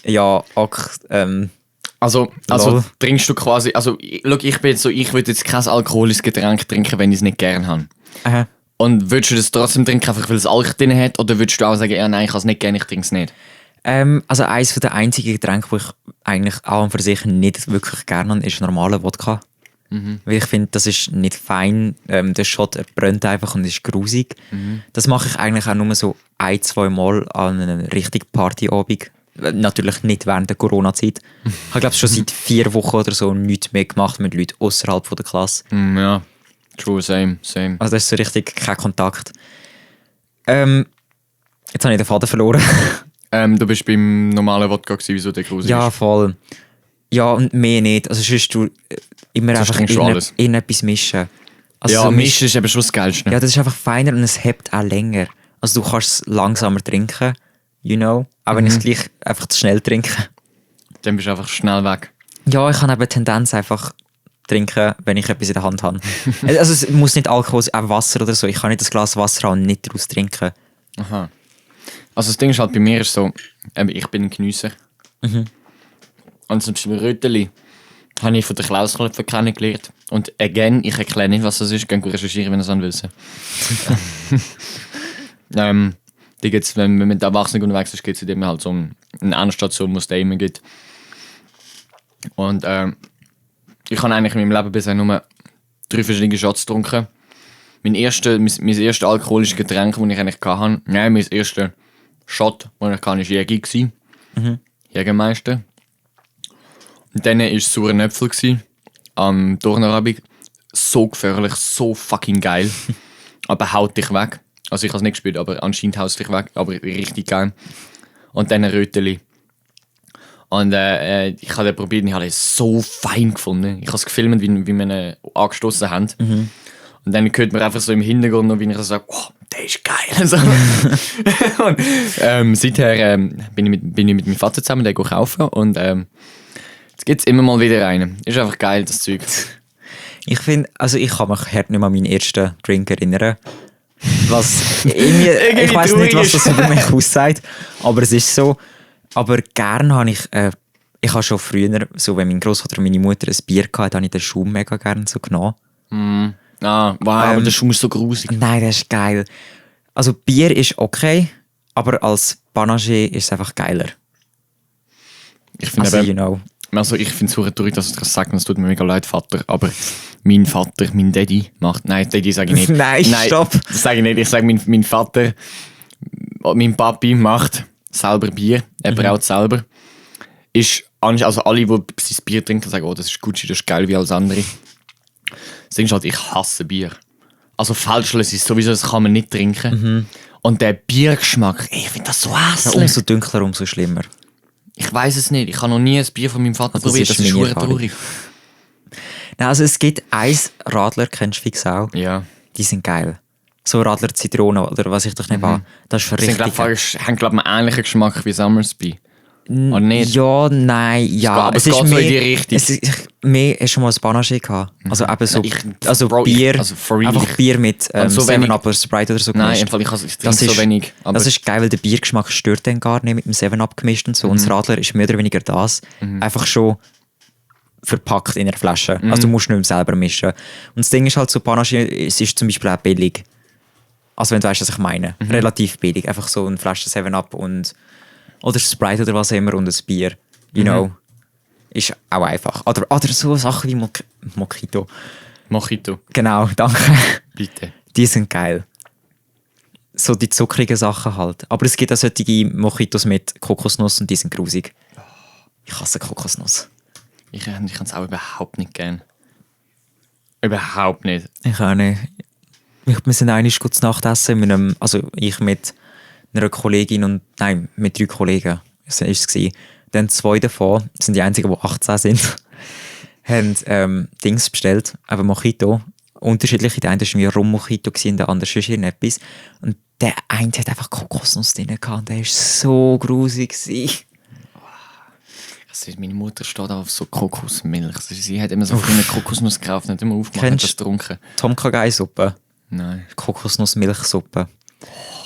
ja, Also Lol. trinkst du quasi, also schau, ich bin jetzt so, ich würde jetzt kein alkoholisches Getränk trinken, wenn ich es nicht gern habe. aha. Und würdest du das trotzdem trinken, einfach weil es Alk drin hat, oder würdest du auch sagen, ja, nein, ich habe es nicht gern, ich trinke es nicht? Also eines der einzigen Getränke, die ich eigentlich auch für sich nicht wirklich gerne habe, ist normaler Wodka. Weil ich finde, das ist nicht fein. Der Shot brennt einfach und ist grusig. Das mache ich eigentlich auch nur so 1-2 Mal an einem richtigen Partyabend. Natürlich nicht während der Corona-Zeit. Ich habe, glaube ich, schon seit 4 Wochen oder so nichts mehr gemacht mit Leuten außerhalb der Klasse. Ja, true, same. Also das ist so richtig kein Kontakt. Jetzt habe ich den Faden verloren. Du bist beim normalen Wodka gewesen, wieso der grusig Ja, ist? voll. Ja, und mehr nicht. Also sonst du immer Sonst einfach trinkst du alles. in etwas mischen. Also Ja, so mischen ist eben schon das Geilste. Ja, das ist einfach feiner und es hebt auch länger. Also du kannst es langsamer trinken, you know. Auch wenn ich es gleich einfach zu schnell trinke. Dann bist du einfach schnell weg. Ja, ich habe eben Tendenz einfach trinken, wenn ich etwas in der Hand habe. Also es muss nicht Alkohol sein, auch Wasser oder so. Ich kann nicht das Glas Wasser haben und nicht daraus trinken. Aha. Also das Ding ist halt, bei mir ist so, ich bin ein Geniesser. Und zum Beispiel Röteli habe ich von der Klausklöpfer kennengelernt. Und again, ich erkläre nicht, was das ist. Gehen recherchieren, wenn ihr es wissen. Die gibt's, wenn man mit Erwachsenen unterwegs ist, gibt es immer halt so eine Endstation, wo es da immer gibt. Und ich habe eigentlich in meinem Leben bisher nur 3 verschiedene Shots getrunken. Mein erstes alkoholisches Getränk, das ich eigentlich hatte, mein erster Shot, den ich hatte, war Jägi. Jägermeister. Und dann war es saurer Äpfel am Dornerabend. So gefährlich, so fucking geil. Aber haut dich weg. Also ich habe es nicht gespürt, aber anscheinend haut es dich weg. Aber richtig geil. Und dann ein Röteli. Und ich habe den probiert und ich habe den so fein gefunden. Ich habe es gefilmt, wie wir ihn angestoßen haben. Und dann hört man einfach so im Hintergrund noch, wie ich so sage, oh, der ist geil. So. Und seither bin ich mit meinem Vater zusammen, den kaufen. Und jetzt gibt es immer mal wieder einen. Ist einfach geil, das Zeug. Ich finde, also ich kann mich hart nicht mehr an meinen ersten Drink erinnern. Was irgendwie, ich weiß nicht, was das über mich aussagt, aber es ist so. Aber gern habe ich habe schon früher, so wenn mein Großvater und meine Mutter ein Bier hatte, habe ich den Schaum mega gerne so genommen. Wow, aber der Schaum ist so grusig. Nein, das ist geil. Also Bier ist okay, aber als Panache ist es einfach geiler. Ich finde also ich finde es so traurig, dass ich das sage, es tut mir mega leid, Vater, aber mein Daddy macht, nein, Daddy sage ich nicht. Nein, stopp. Das sage ich nicht, ich sage mein Vater, mein Papi macht selber Bier, er braut selber. Ist, also alle, die sein Bier trinken, sagen, oh, das ist Gucci, das ist geil wie alles andere. Das Ding ist halt, ich hasse Bier. Also Feldschlösser ist sowieso, das kann man nicht trinken. Und der Biergeschmack, ich finde das so hässlich. Ja, umso dunkler, umso schlimmer. Ich weiß es nicht. Ich habe noch nie ein Bier von meinem Vater probiert. Das ist schon traurig. Nein, also es gibt Radler, kennst du fix auch? Ja. Die sind geil. So Radler Zitrone oder was ich doch nicht war. Das ist für richtig. Haben, glaube ich, einen ähnlichen Geschmack wie Summersby. Oder nicht? Ja, nein, ja. Aber es geht so in die Richtung. Mehr hast schon mal ein Panache gehabt. Also eben so, Bro, Bier, also for real. einfach Bier mit so 7-Up oder Sprite oder so Nein, gemischt. im Fall, ich trinke so wenig. Aber das ist geil, weil der Biergeschmack stört dann gar nicht mit dem 7-Up gemischt und so. Und das Radler ist mehr oder weniger das. Einfach schon verpackt in einer Flasche. Also du musst nicht mehr selber mischen. Und das Ding ist halt so, Panache, es ist zum Beispiel auch billig. Also wenn du weißt, was ich meine. Relativ billig. Einfach so eine Flasche 7-Up und oder Sprite oder was immer und ein Bier. You know. Ist auch einfach. Oder so Sachen wie Mojito. Mojito. Genau, danke. Bitte. Die sind geil. So die zuckrigen Sachen halt. Aber es gibt auch solche Mojitos mit Kokosnuss und die sind grusig. Ich hasse Kokosnuss. Ich kann es auch überhaupt nicht gern. Überhaupt nicht. Ich auch nicht. Wir sind einmal gut zu Nacht essen mit also ich mit einer Kollegin und mit 3 Kollegen. Das war es. Dann 2 davon, das sind die einzigen, die 18 sind, haben Dings bestellt, aber Mojito. Unterschiedliche. Der eine war wie Rum-Mojito, der andere schon irgendetwas. Und der eine hat einfach Kokosnuss drin gehabt und der war so grusig. Meine Mutter steht auf so Kokosmilch. Sie hat immer so eine Kokosnuss gekauft und hat immer aufgemacht und das getrunken. Tomkagai-Suppe? Nein. Kokosnuss-Milchsuppe.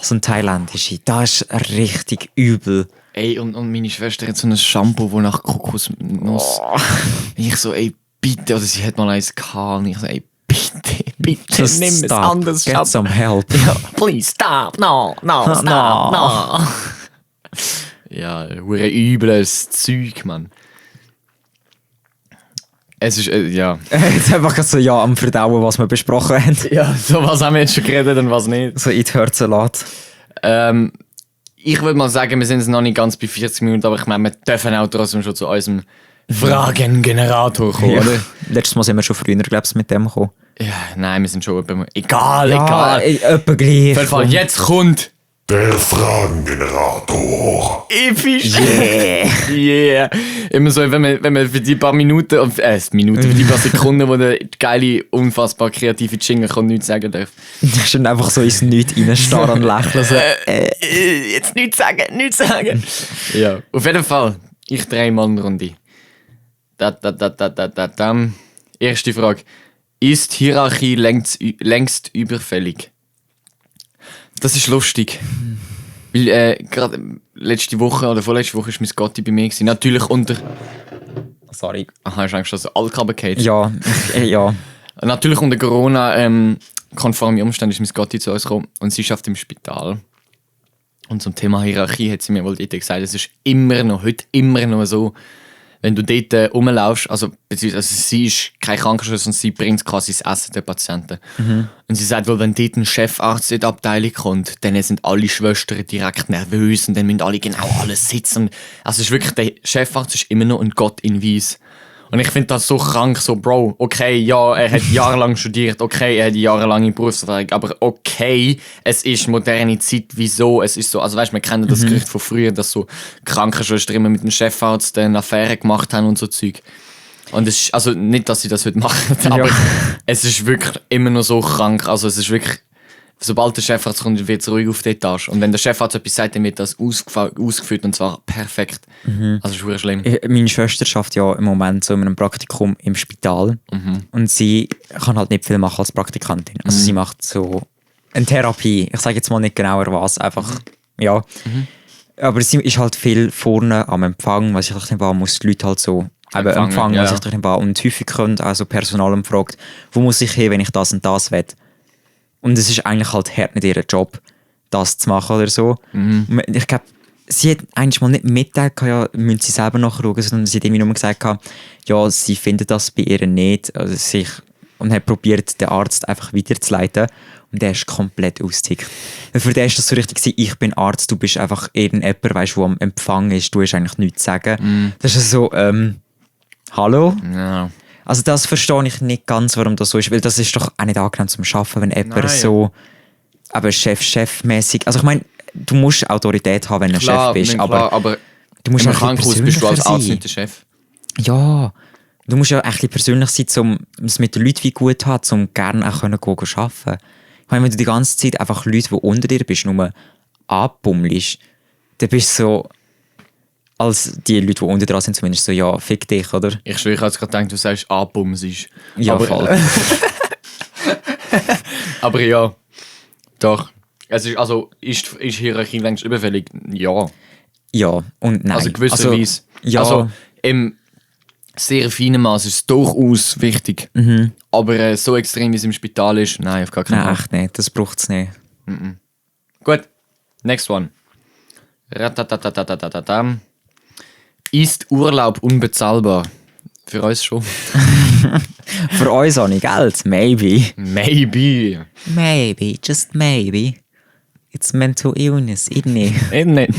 So ein thailändische. Das ist richtig übel. Ey, und meine Schwester hat so ein Shampoo, das nach Kokosnuss... Ich so, ey, bitte. Oder sie hat mal eins gehabt und ich so, ey, bitte, Just nimm es stop. anders. Get some help. Ja, please, stop, no, stop, no. Ja, hure übles Zeug, Mann. Es ist, ja. Jetzt einfach so am Verdauen, was wir besprochen haben. Ja, so was haben wir jetzt schon geredet und was nicht. So it hurts a lot. Ich würde mal sagen, wir sind jetzt noch nicht ganz bei 40 Minuten, aber ich meine, wir dürfen auch trotzdem schon zu unserem Fragengenerator kommen, oder? Letztes Mal sind wir schon früher, glaube ich, mit dem gekommen. Ja, nein, wir sind schon etwa... Egal. Etwa gleich. Auf jeden Fall, jetzt kommt... Der Fragengenerator. Episch! Yeah! Immer so, wenn man für die paar Minuten, für die paar Sekunden, wo der geile, unfassbar kreative Jingle kommt, nichts sagen darf. Du hast dann einfach so ins Nichts reinstarren und lächeln. So, Jetzt nichts sagen. Ja, auf jeden Fall. Ich drehe mal eine Runde. Erste Frage. Ist Hierarchie längst überfällig? Das ist lustig. Weil gerade letzte Woche oder vorletzte Woche war mein Gotti bei mir. Natürlich unter... Sorry. Aha, hast du Angst, dass du Altkabel geht? Ja. Natürlich unter Corona-konformen Umständen ist mein Gotti zu uns gekommen und sie arbeitet im Spital. Und zum Thema Hierarchie hat sie mir wohl gesagt, es ist heute immer noch so, wenn du dort rumlaufst, beziehungsweise sie ist kein Krankenschwester und sie bringt quasi das Essen den Patienten. Und sie sagt wohl, wenn dort ein Chefarzt in die Abteilung kommt, dann sind alle Schwestern direkt nervös und dann müssen alle genau alles sitzen. Also es ist wirklich, der Chefarzt ist immer noch ein Gott in Weiss. Und ich finde das so krank, so Bro, okay, ja, er hat jahrelang studiert, okay, er hat jahrelange Berufserfahrung, aber okay, es ist moderne Zeit, wieso, es ist so, also weißt du, wir kennen das Gerücht von früher, dass so Krankenschwestern immer mit dem Chefarzt eine Affäre gemacht haben und so Zeug. Und es ist, also nicht, dass sie das heute machen, aber es ist wirklich immer noch so krank, also es ist wirklich, sobald der Chefarzt kommt, wird es ruhig auf die Etage. Und wenn der Chefarzt etwas sagt, dann wird das ausgeführt und zwar perfekt. Also das ist wirklich schlimm. Meine Schwester schafft ja im Moment so in einem Praktikum im Spital und sie kann halt nicht viel machen als Praktikantin. Also sie macht so eine Therapie, ich sage jetzt mal nicht genauer was, einfach, ja. Aber sie ist halt viel vorne am Empfang, was ich dachte, muss die Leute halt so empfangen, was ich dachte, und häufig kommt also Personal fragt, wo muss ich hin, wenn ich das und das will. Und es ist eigentlich halt hart nicht ihr Job, das zu machen oder so. Ich glaube, sie hat eigentlich mal nicht mitteilt, ja, müssen sie selber nachschauen, sondern sie hat irgendwie nur gesagt, ja, sie findet das bei ihr nicht. Also und hat probiert, den Arzt einfach weiterzuleiten. Und der ist komplett ausgetickt. Für den ist das so richtig, ich bin Arzt, du bist einfach irgendjemand, weißt, der am Empfang ist, du hast eigentlich nichts zu sagen. Das ist so, hallo? Ja. Also das verstehe ich nicht ganz, warum das so ist, weil das ist doch auch nicht angenehm zum Arbeiten, wenn jemand so aber Chef-mäßig. Also ich meine, du musst Autorität haben, wenn du ein Chef bist, aber du musst im auch ein Krankenhaus bisschen bist du als persönlicher Arzt sein. nicht der Chef. Ja, du musst ja ein bisschen persönlich sein, um es mit den Leuten wie gut zu haben, um gerne auch arbeiten können. Ich meine, wenn du die ganze Zeit einfach Leute, die unter dir bist, nur anpummelst, dann bist du so, als die Leute, die unter dran sind, zumindest so, ja, fick dich, oder? Ich schwöre, ich habe gerade gedacht, du sagst anbumsisch. Ja, aber, voll. aber ja, doch. Es ist Hierarchie längst überfällig? Ja. Ja und nein. Also gewisserweise. Ja. Also im sehr feinen Maß ist es durchaus wichtig. Aber so extrem wie es im Spital ist, nein, auf gar keinen Fall. Nein, echt nicht. Das braucht es nicht. Gut, next one. Ratatatatatatam. Ist Urlaub unbezahlbar? Für uns schon. Für uns auch nicht Geld. Maybe. Maybe. Maybe. Just maybe. It's mental illness, isn't it? Nicht.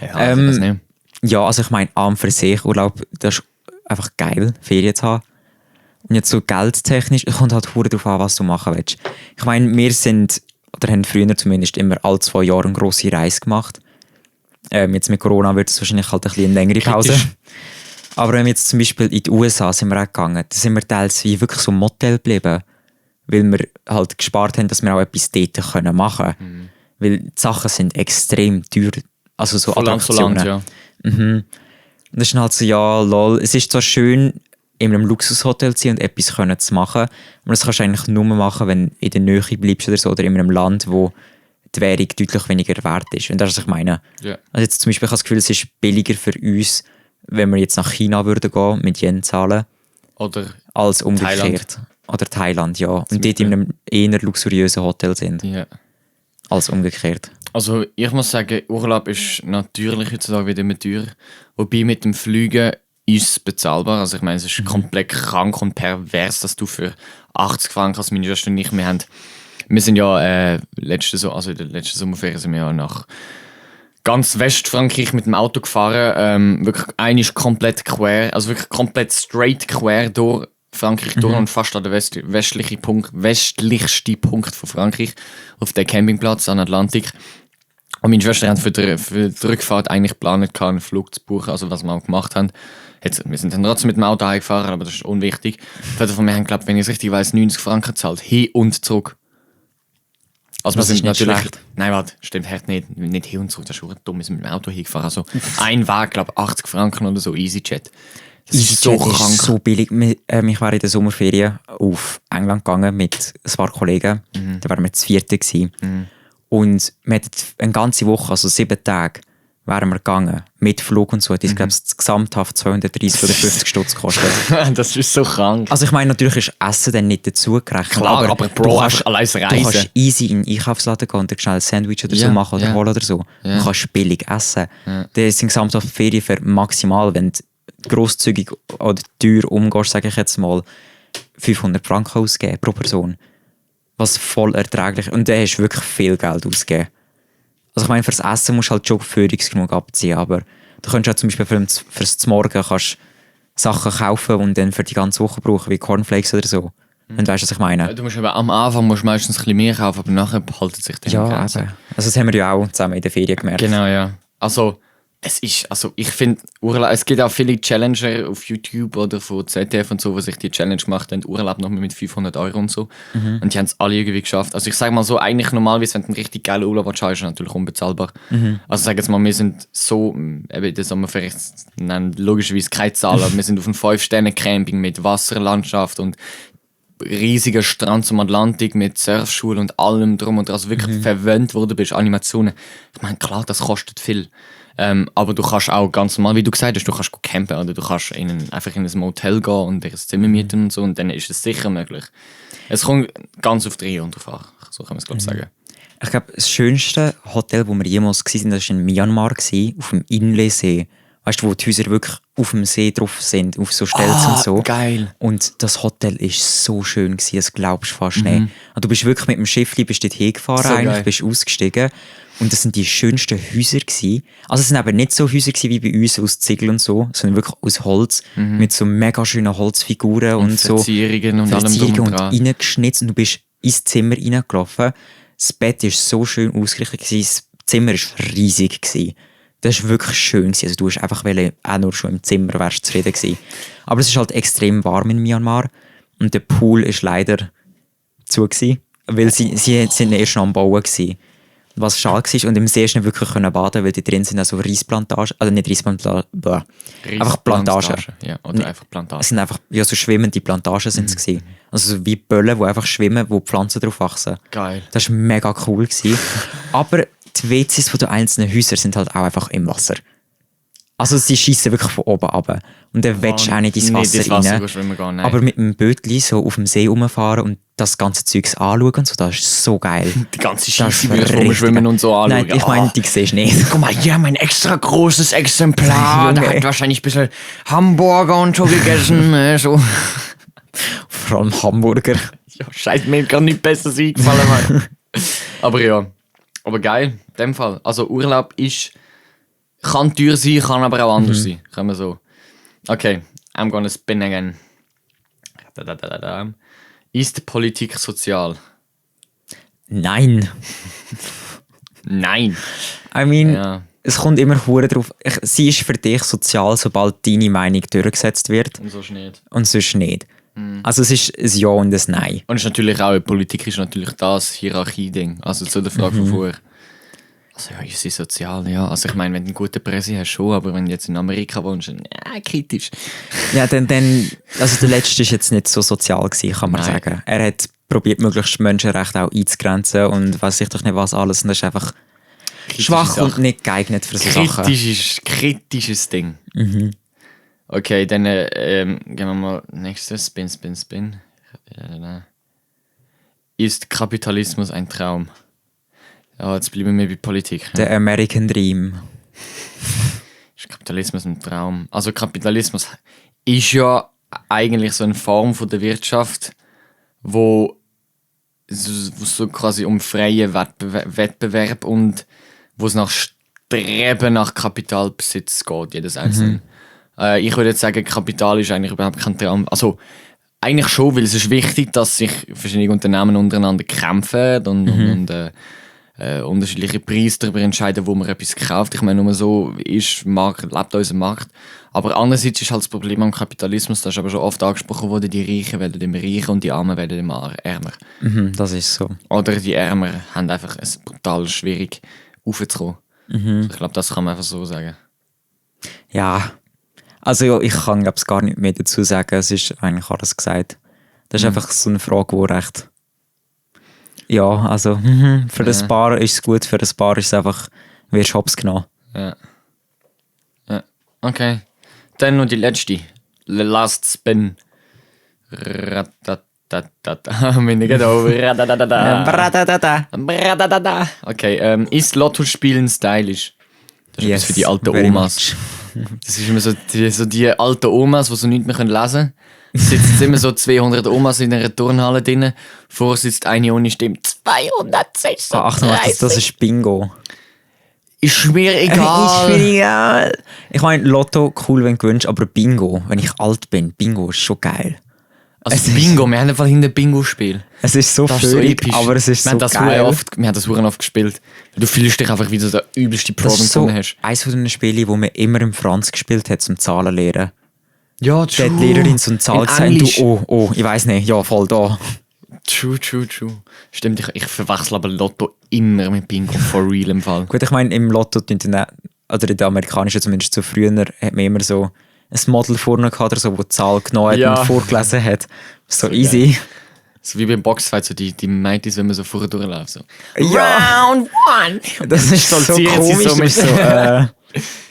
Ja, also das nicht. Ja, also ich meine, an für sich Urlaub, das ist einfach geil, Ferien zu haben. Und jetzt so geldtechnisch, es kommt halt verdammt darauf an, was du machen willst. Ich meine, wir sind, oder haben früher zumindest immer alle 2 Jahre eine grosse Reise gemacht. Jetzt mit Corona wird es wahrscheinlich halt ein bisschen eine längere Pause. Kritisch. Aber wenn wir jetzt zum Beispiel in die USA sind wir auch gegangen, da sind wir teils wie wirklich so im Motel geblieben, weil wir halt gespart haben, dass wir auch etwas dort machen können. Weil die Sachen sind extrem teuer, also so Attraktionen. Ja. Und das ist dann halt so, ja, lol, es ist zwar schön, in einem Luxushotel zu sein und etwas können zu machen, aber das kannst du eigentlich nur machen, wenn du in der Nähe bleibst oder so, oder in einem Land, wo die Währung deutlich weniger wert ist. Und das ist, was ich meine. Ja. Also jetzt zum Beispiel, ich habe das Gefühl, es ist billiger für uns, wenn wir jetzt nach China würden gehen, mit Yen zahlen, Oder als umgekehrt. Oder Thailand, ja. Und dort in einem eher luxuriösen Hotel sind, ja. als umgekehrt. Also ich muss sagen, Urlaub ist natürlich heutzutage wieder immer teuer. Wobei mit dem Fliegen ist es bezahlbar. Also ich meine, es ist komplett krank und pervers, dass du für 80 Franken, als meine Schwester und ich, wir sind ja in der letzten Sommerferien sind wir ja nach ganz Westfrankreich mit dem Auto gefahren. Wirklich eigentlich komplett quer, also wirklich komplett straight quer durch Frankreich durch und fast an der westlichste Punkt von Frankreich auf dem Campingplatz an Atlantik. Und meine Schwester hat für die Rückfahrt eigentlich geplant, einen Flug zu buchen, also was wir auch gemacht haben. Jetzt, wir sind dann trotzdem mit dem Auto heimgefahren, aber das ist unwichtig. Viele von mir haben, glaube, wenn ich es richtig weiss, 90 Franken gezahlt, hin und zurück. Also Das wir ist sind nicht natürlich... schlecht. Nein, warte, stimmt halt nicht hin und zurück, das ist schon dumm, wir sind mit dem Auto hingefahren. Also ein Weg, glaube 80 Franken oder so, EasyJet. Das ist so EasyJet krank. ist so billig. Ich war in der Sommerferien auf England gegangen mit ein paar Kollegen. Da waren wir das 4. gewesen. Und wir hatten eine ganze Woche, also 7 Tage, wären wir gegangen. Mit Flug und so. Das glaube ich gesamthaft 230 oder 50 Stutz gekostet. Das ist so krank. Also ich meine, natürlich ist Essen dann nicht dazugerechnet. Klar, aber Bro, du kannst, allein du reisen. kannst easy in den Einkaufsladen gehen und dir schnell ein Sandwich oder so Ja, machen oder ja. holen oder so. Ja. Du kannst billig essen. Das sind gesamthaft Ferien für maximal, wenn du grosszügig oder teuer umgehst, sage ich jetzt mal, 500 Franken ausgeben pro Person. Was voll erträglich ist. Und da hast du wirklich viel Geld ausgegeben. Also ich meine, fürs Essen musst du halt schon führungs genug abziehen, aber du könntest auch zum Beispiel fürs Morgen kannst Sachen kaufen und dann für die ganze Woche brauchen, wie Cornflakes oder so. Und weißt du, was ich meine? Du musst aber am Anfang meistens ein bisschen mehr kaufen, aber nachher behalten sich dann Ja, Grenzen. eben. Also das haben wir ja auch zusammen in der Ferien gemerkt. Genau, ja. Also, Es ist, also ich finde, es gibt auch viele Challenger auf YouTube oder von ZDF und so, die sich die Challenge gemacht haben, Urlaub noch mit 500 € und so. Und die haben es alle irgendwie geschafft. Also ich sage mal so, eigentlich normalerweise, wenn du einen richtig geilen Urlaub hast, ist es natürlich unbezahlbar. Also sag jetzt mal, wir sind so, eben, das haben wir vielleicht, nein, logischerweise keine Zahl, aber wir sind auf einem 5-Sterne-Camping mit Wasserlandschaft und riesiger Strand zum Atlantik mit Surfschule und allem drum und dran, also wirklich verwöhnt worden bist, Animationen. Ich meine, klar, das kostet viel. Aber du kannst auch ganz normal, wie du gesagt hast, du kannst campen oder du kannst einfach in ein Motel gehen und dir ein Zimmer mieten und so und dann ist es sicher möglich. Es kommt ganz auf die Region drauf an, so kann man es glaube ich sagen. Ich glaube, das schönste Hotel, wo wir jemals waren, das war in Myanmar, auf dem Inle-See. Weißt du, wo die Häuser wirklich auf dem See drauf sind, auf so Stelzen und so. Geil. Und das Hotel war so schön, das glaubst du fast nicht. Und du bist wirklich mit dem Schiff dort hingefahren, So eigentlich, geil. bist ausgestiegen. Und das sind die schönsten Häuser gewesen. Also es sind aber nicht so Häuser gewesen wie bei uns aus Ziegel und so, sondern wirklich aus Holz, mit so mega schönen Holzfiguren und so. Verzierungen und allem drum Verzierungen und und dran. reingeschnitzt und du bist ins Zimmer reingelaufen. Das Bett war so schön ausgerichtet gewesen, das Zimmer war riesig gewesen. Das war wirklich schön gewesen. Also du hast einfach auch nur schon im Zimmer wärst zufrieden gewesen. Aber es ist halt extrem warm in Myanmar und der Pool ist leider zu gewesen, weil sie sind erst noch am Bauen gewesen. Was schade war, und im See hast du nicht wirklich baden, weil die drin sind also Reisplantagen, also nicht Reisplantagen, einfach Plantagen. Ja, oder einfach Plantagen. Es sind einfach, ja, so schwimmende Plantagen sind es gewesen. Also so wie Böllen, die einfach schwimmen, wo die Pflanzen drauf wachsen. Geil. Das war mega cool gewesen. Aber die WCs von den einzelnen Häusern sind halt auch einfach im Wasser. Also sie schießen wirklich von oben runter. Und dann willst du auch nicht ins Wasser rein. Aber mit dem Bötli so auf dem See rumfahren und das ganze Zeugs anschauen und so, das ist so geil. Die ganze Das Scheiße ist rumschwimmen und so anschauen. Nein, ich meine, die siehst du nicht. Guck mal, hier mein extra großes Exemplar. Junge. Der hat wahrscheinlich ein bisschen Hamburger und so gegessen. So. Vor allem Hamburger. Ja, scheiße, mir kann nicht besser eingefallen, Mann. Aber ja, aber geil, in dem Fall. Also Urlaub kann teuer sein, kann aber auch anders sein. Können wir so. Okay, I'm gonna spin again. Ist Politik sozial? Nein. Nein. I mean, Ja. es kommt immer hure drauf. Sie ist für dich sozial, sobald deine Meinung durchgesetzt wird Und sonst nicht. und sonst nicht. Also es ist ein Ja und ein Nein. Und es ist natürlich auch, Politik ist natürlich das Hierarchie-Ding. Also zu der Frage von vorher. Also ja, ist sie sozial? Ja, also ich meine, wenn du einen guten Präsident hast, schon, aber wenn du jetzt in Amerika wohnst, dann kritisch. Ja, dann also der letzte ist jetzt nicht so sozial gewesen, kann man Nein. sagen. Er hat probiert, möglichst Menschenrechte auch einzugrenzen und weiß ich doch nicht was alles. Und das ist einfach schwach Sache. und nicht geeignet für so Sachen. Kritisches Ding. Okay, dann gehen wir mal nächstes. Spin. Ist Kapitalismus ein Traum? Ja, jetzt bleiben wir bei Politik. Der American Dream. Ist Kapitalismus ein Traum? Also Kapitalismus ist ja eigentlich so eine Form von der Wirtschaft, wo so quasi um freien Wettbewerb und wo es nach Streben nach Kapitalbesitz geht, jedes Einzelne. Ich würde jetzt sagen, Kapital ist eigentlich überhaupt kein Traum. Also eigentlich schon, weil es ist wichtig, dass sich verschiedene Unternehmen untereinander kämpfen und unterschiedliche Preise darüber entscheiden, wo man etwas kauft. Ich meine, nur so lebt unser Markt. Aber andererseits ist halt das Problem am Kapitalismus, das ist aber schon oft angesprochen worden, die Reichen werden immer reicher und die Armen werden immer ärmer. Das ist so. Oder die Ärmer haben einfach es brutal schwierig aufzukommen. Ich glaube, das kann man einfach so sagen. Ja, also ja, ich kann glaube gar nicht mehr dazu sagen. Es ist eigentlich alles gesagt. Das ist einfach so eine Frage, die recht... Ja, also für das Paar ist es gut, für das Paar ist es einfach, wirst hops genommen. Ja. Okay. Dann noch die letzte. The last spin. Bin ich over. Okay, ist Lotto-Spielen stylisch? Das ist etwas für die alten very Omas. much. Das ist immer so die alten Omas, die so nichts mehr lesen können. Es sitzen immer so 200 Omas in einer Turnhalle drin. Vor sitzt eine ohne Stimme. 236. Achtung, das ist Bingo. Ist mir Ist egal. mir egal. Ich meine, Lotto cool, wenn du gewünscht, aber Bingo, wenn ich alt bin, Bingo ist schon geil. Also Bingo, wir haben einfach hinter Bingo-Spiel. Es ist so Das ist so völlig, episch. aber es ist wir so haben das geil. wir haben das verdammt oft gespielt. Du fühlst dich einfach wie so der übelste Pro Das ist so hast. eines von den Spielen, wo man immer im Franz gespielt hat, zum Zahlen lernen. Ja, Da hat die Lehrerin so eine Zahl gesagt und du, oh, ich weiss nicht, ja, voll da. True. Stimmt, ich verwechsel aber Lotto immer mit Bingo, for real im Fall. Gut, ich meine, im Lotto, oder in der amerikanischen zumindest so früher, hat man immer so ein Model vorne gehabt oder so, wo die Zahl genommen hat Ja. und vorgelesen hat. So So easy. So wie beim Boxfight, so die Mädchen, wenn man so vorher durchläuft. So. Ja, Round one! das ist so Stolzieren sie komisch, so so mit- mit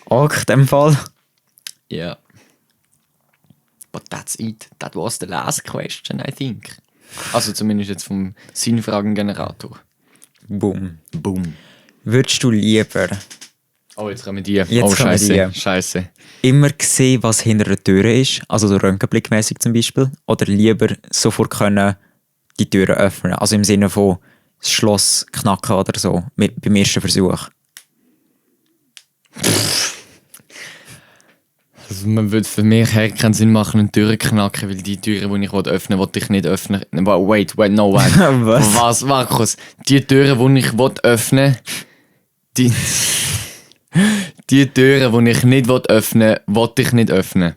so Akt in dem Fall. Yeah. But that's it. That was the last question, I think. Also zumindest jetzt vom Sinnfragengenerator. Boom. Boom. Würdest du lieber Oh, jetzt kommen die. Jetzt oh, kommen scheiße. die. Scheiße. immer sehen, was hinter der Tür ist, also so röntgenblickmäßig zum Beispiel, oder lieber sofort können die Türen öffnen, also im Sinne von das Schloss knacken oder so, beim ersten Versuch? Also man würde für mich keinen Sinn machen, eine Tür knacken, weil die Türen, die ich öffnen will, ich nicht öffnen. Wait, no, wait. Was? Markus? Die Türen, die ich öffnen will, die Türen, die ich nicht öffnen will ich nicht öffnen.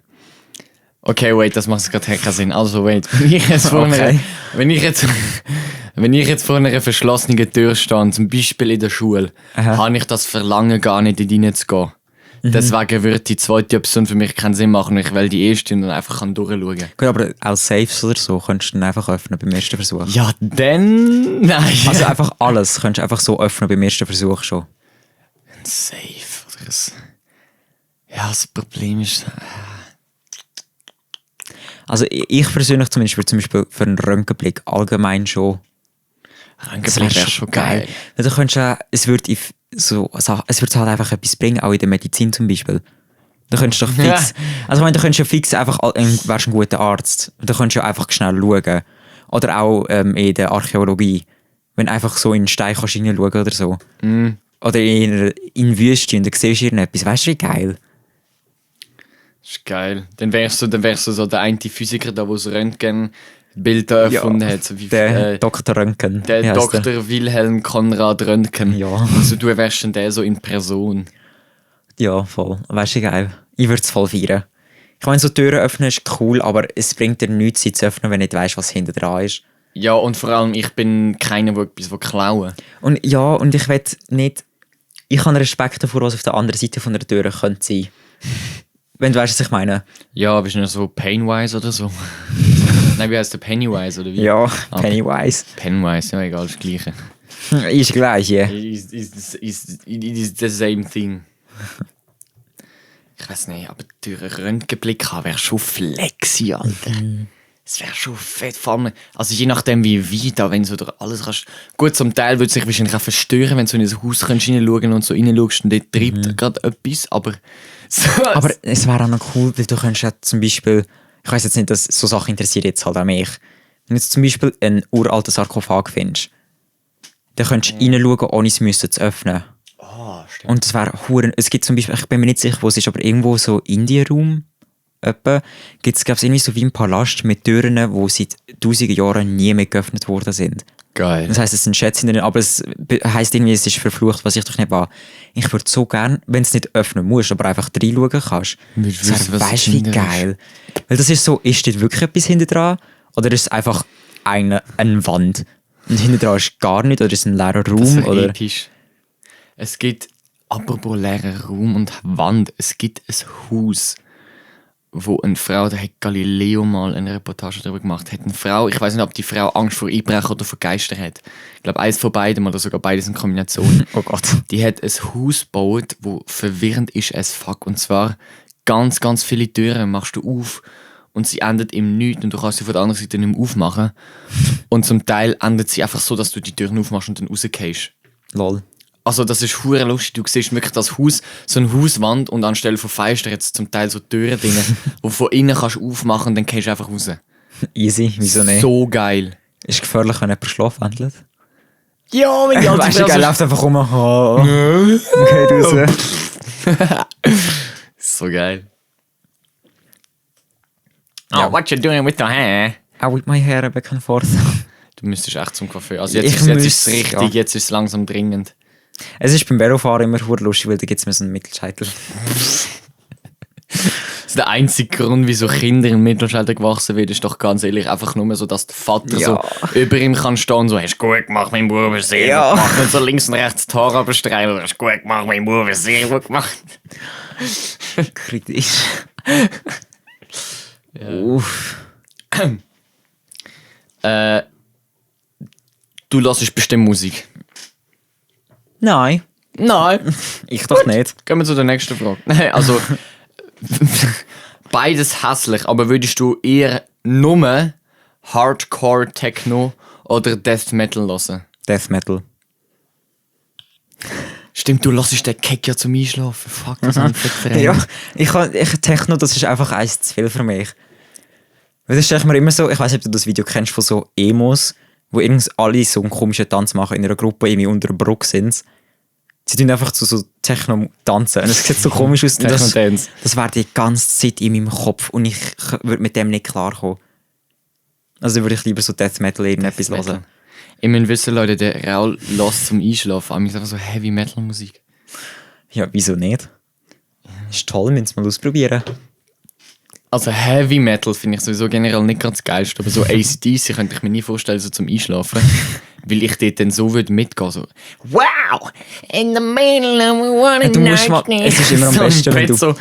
Okay, wait, das macht gerade keinen Sinn. Also, wait, wenn ich jetzt vor Okay. wenn ich jetzt vor einer verschlossenen Tür stehe, zum Beispiel in der Schule, habe ich das Verlangen gar nicht, in rein zu gehen. Deswegen würde die zweite Option für mich keinen Sinn machen, ich will die erste und dann einfach durchschauen kann. Gut, aber auch Safes oder so könntest du dann einfach öffnen beim ersten Versuch. Ja, dann... Nein. Also einfach alles könntest du einfach so öffnen beim ersten Versuch schon. Safe. Oder ja, das Problem ist... Also ich persönlich zumindest würde zum Beispiel für einen Röntgenblick allgemein schon. Röntgenblick wäre schon geil. Weil du könntest ja, es würde halt einfach etwas bringen, auch in der Medizin zum Beispiel. Du könntest doch fix, Ja. also ich meine, du könntest ja fix einfach, wärst ein guter Arzt, du könntest ja einfach schnell schauen. Oder auch in der Archäologie, wenn du einfach so in den Stein kannst hineinschauen oder so. Oder in Wüste und dann siehst du irgendetwas, weißt du, wie geil? Das ist geil. Dann wärst du so der eine Physiker, der das Röntgenbild erfunden hat. So wie, Der Dr. Röntgen. der wie heisst Dr. Wilhelm Konrad Röntgen. Ja. Also du wärst dann der so in Person. Ja, voll. Weißt du, wie geil? Ich würde es voll feiern. Ich meine, so Türen öffnen ist cool, aber es bringt dir nichts, sie zu öffnen, wenn du nicht weißt, was hinter dran ist. Ja, und vor allem, ich bin keiner, der etwas klauen will. Und ich will nicht. Ich habe Respekt davor, was auf der anderen Seite von der Tür könnte sein. Wenn du weißt, was ich meine. Ja, bist du noch so Painwise oder so? Nein, wie heißt der Pennywise oder wie? Ja, Ah, Pennywise. Pennywise, ja, egal, das Gleiche. Ist gleich, ja. It is the same thing. Ich weiß nicht, aber durch einen Röntgenblick haben wäre schon flexi, Alter. Es wäre schon fett, vor allem, also je nachdem wie weit, da, wenn du so durch alles kannst. Gut, zum Teil würde es sich wahrscheinlich auch verstören, wenn du so in ein Haus hineinschauen und so reinschaust und dort treibt gerade etwas, aber... So, Aber es wäre auch noch cool, weil du könntest ja zum Beispiel, ich weiss jetzt nicht, dass so Sachen interessiert jetzt halt auch mich. Wenn du jetzt zum Beispiel einen uralten Sarkophag findest, dann könntest du reinschauen, ohne es müssen zu öffnen. stimmt. Und das wäre hure. Es gibt zum Beispiel, ich bin mir nicht sicher, wo es ist, aber irgendwo so Indienraum gibt es, glaube ich, irgendwie so wie ein Palast mit Türen, die seit 1000 Jahren nie mehr geöffnet worden sind. Geil. Das heisst, es sind Schätze drin, aber es heisst irgendwie, es ist verflucht, was ich doch nicht war. Ich würde so gern, wenn du es nicht öffnen musst, aber einfach reinschauen kannst. Willst du wissen, was Weißt du, wie dahinter ist? geil? Weil das ist so, ist dort wirklich etwas hinter dran? Oder ist es einfach eine Wand? Und hinter dran ist gar nichts? Oder ist es ein leerer Das Raum? ist Oder? episch. Es gibt, apropos leerer Raum und Wand, es gibt ein Haus, wo eine Frau, da hat Galileo mal eine Reportage darüber gemacht, hat eine Frau, ich weiß nicht, ob die Frau Angst vor Einbrechen oder vor Geistern hat. Ich glaube, eins von beidem oder sogar beides in Kombination. Oh Gott. Die hat ein Haus gebaut, wo verwirrend ist as fuck. Und zwar ganz, ganz viele Türen machst du auf und sie endet im Nichts und du kannst sie von der anderen Seite nicht mehr aufmachen. Und zum Teil endet sie einfach so, dass du die Türen aufmachst und dann rausgehst. Lol. Also das ist hure lustig. Du siehst wirklich das Haus, so eine Hauswand und anstelle von Fenstern jetzt zum Teil so Türen drin, wo du von innen kannst aufmachen und dann gehst du einfach raus. Easy, wieso nicht? So geil. Ist gefährlich, wenn jemand schlafwandelt? Ja, wenn Weißt du, er läuft einfach rum. Oh. Geht raus. So geil. Ja. Oh, what you doing with your hair? I whip my hair back and forth. Du müsstest echt zum Coiffeur. Also Ich jetzt ist es muss, richtig, ja. jetzt ist es langsam dringend. Es ist beim Velofahren immer verdammt lustig, weil da gibt es mir so einen Mittelscheitel. Das ist der einzige Grund, wieso Kinder im Mittelschalter gewachsen werden, ist doch ganz ehrlich einfach nur so, dass der Vater Ja. so über ihm kann stehen und so, hast du gut gemacht, mein Bube, sehr Ja. gut gemacht. Und so links und rechts die Haare abstreifen, hast du gut gemacht, mein Bube, sehr gut gemacht. Kritisch. Uff. Du hörst bestimmt Musik. Nein, Nein. ich doch nicht. Gehen wir zu der nächsten Frage. Nein, also beides hässlich, aber würdest du eher nur Hardcore Techno oder Death Metal hören? Death Metal. Stimmt, du hörst den Keck ja zum Einschlafen. Fuck, das habe ich verdrängt. Ja, Techno, das ist einfach eins zu viel für mich. Weil das stelle ich mir immer so, ich weiß nicht, ob du das Video kennst von so Emos, wo irgendwie alle so einen komischen Tanz machen in einer Gruppe, irgendwie unter einer Brücke sind. Sie tun einfach zu so Techno tanzen und es sieht so komisch aus. Und Techno-Dance. das wäre die ganze Zeit in meinem Kopf und ich würde mit dem nicht klarkommen. Also würde ich lieber so Death Metal irgendetwas hören. Ich muss wissen, Leute, der Raul lässt zum Einschlafen an mich einfach so Heavy Metal Musik. Ja, wieso nicht? Ist toll, müssen wir mal ausprobieren. Also Heavy Metal finde ich sowieso generell nicht ganz geilst, aber so AC/DC könnte ich mir nie vorstellen, so zum Einschlafen. Weil ich dort dann so würde mitgehen, so wow, in the middle of one Du musst mal, es ist immer am So im besten, wenn Bett du so.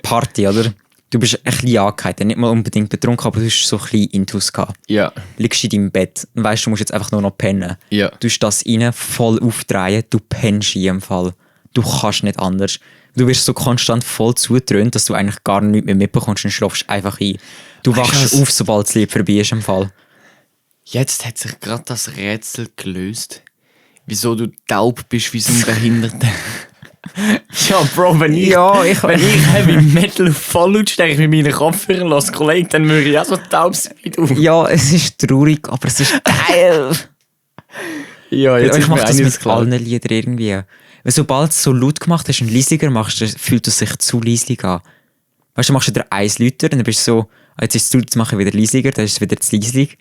Party, oder? Du bist ein bisschen angehalten, nicht mal unbedingt betrunken, aber du hast so ein bisschen Intus gehabt. Ja, Liegst in deinem Bett und weißt, du musst jetzt einfach nur noch pennen. Ja. Du hast das rein, voll aufdrehen, du pennst in jedem Fall. Du kannst nicht anders. Du wirst so konstant voll zugetrönt, dass du eigentlich gar nichts mehr mitbekommst und schlafst einfach ein. Du Weißt du wachst was? auf, sobald das Lied vorbei ist im Fall. jetzt hat sich gerade das Rätsel gelöst, wieso du taub bist wie so ein Behinderter. Ja, Bro, wenn ich Heavy Metal auf Volllautstärke mit meinen Kopfhörern lasse, Kollege, dann würde ich auch so taub sein wie du. Ja, es ist traurig, aber es ist geil. Ja, Ich mache das mit allen Liedern irgendwie. Weil sobald du es so laut gemacht hast und leisiger machst, dann fühlt es sich zu leisig an. Weißt du, machst du dir 1 Liter und dann bist du so, jetzt ist es zu laut, jetzt mache ich wieder leisiger, dann ist es wieder zu leisig.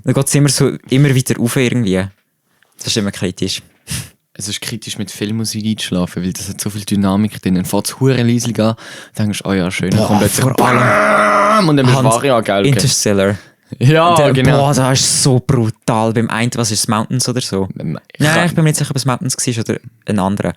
Dann geht es immer weiter rauf irgendwie. Das ist immer kritisch. Es ist kritisch, mit Filmmusik einzuschlafen, weil das hat so viel Dynamik drin. Dann fährt es hure leisig an, dann denkst du, oh ja, schön, dann kommt plötzlich vor allem BAM! Und dann bist du Hans, ja geil. Okay. Interstellar. Ja, genau. Boah, das ist so brutal. Beim einen, was ist es, Mountains oder so? Nein, ich bin mir nicht sicher, ob es Mountains war oder ein anderer.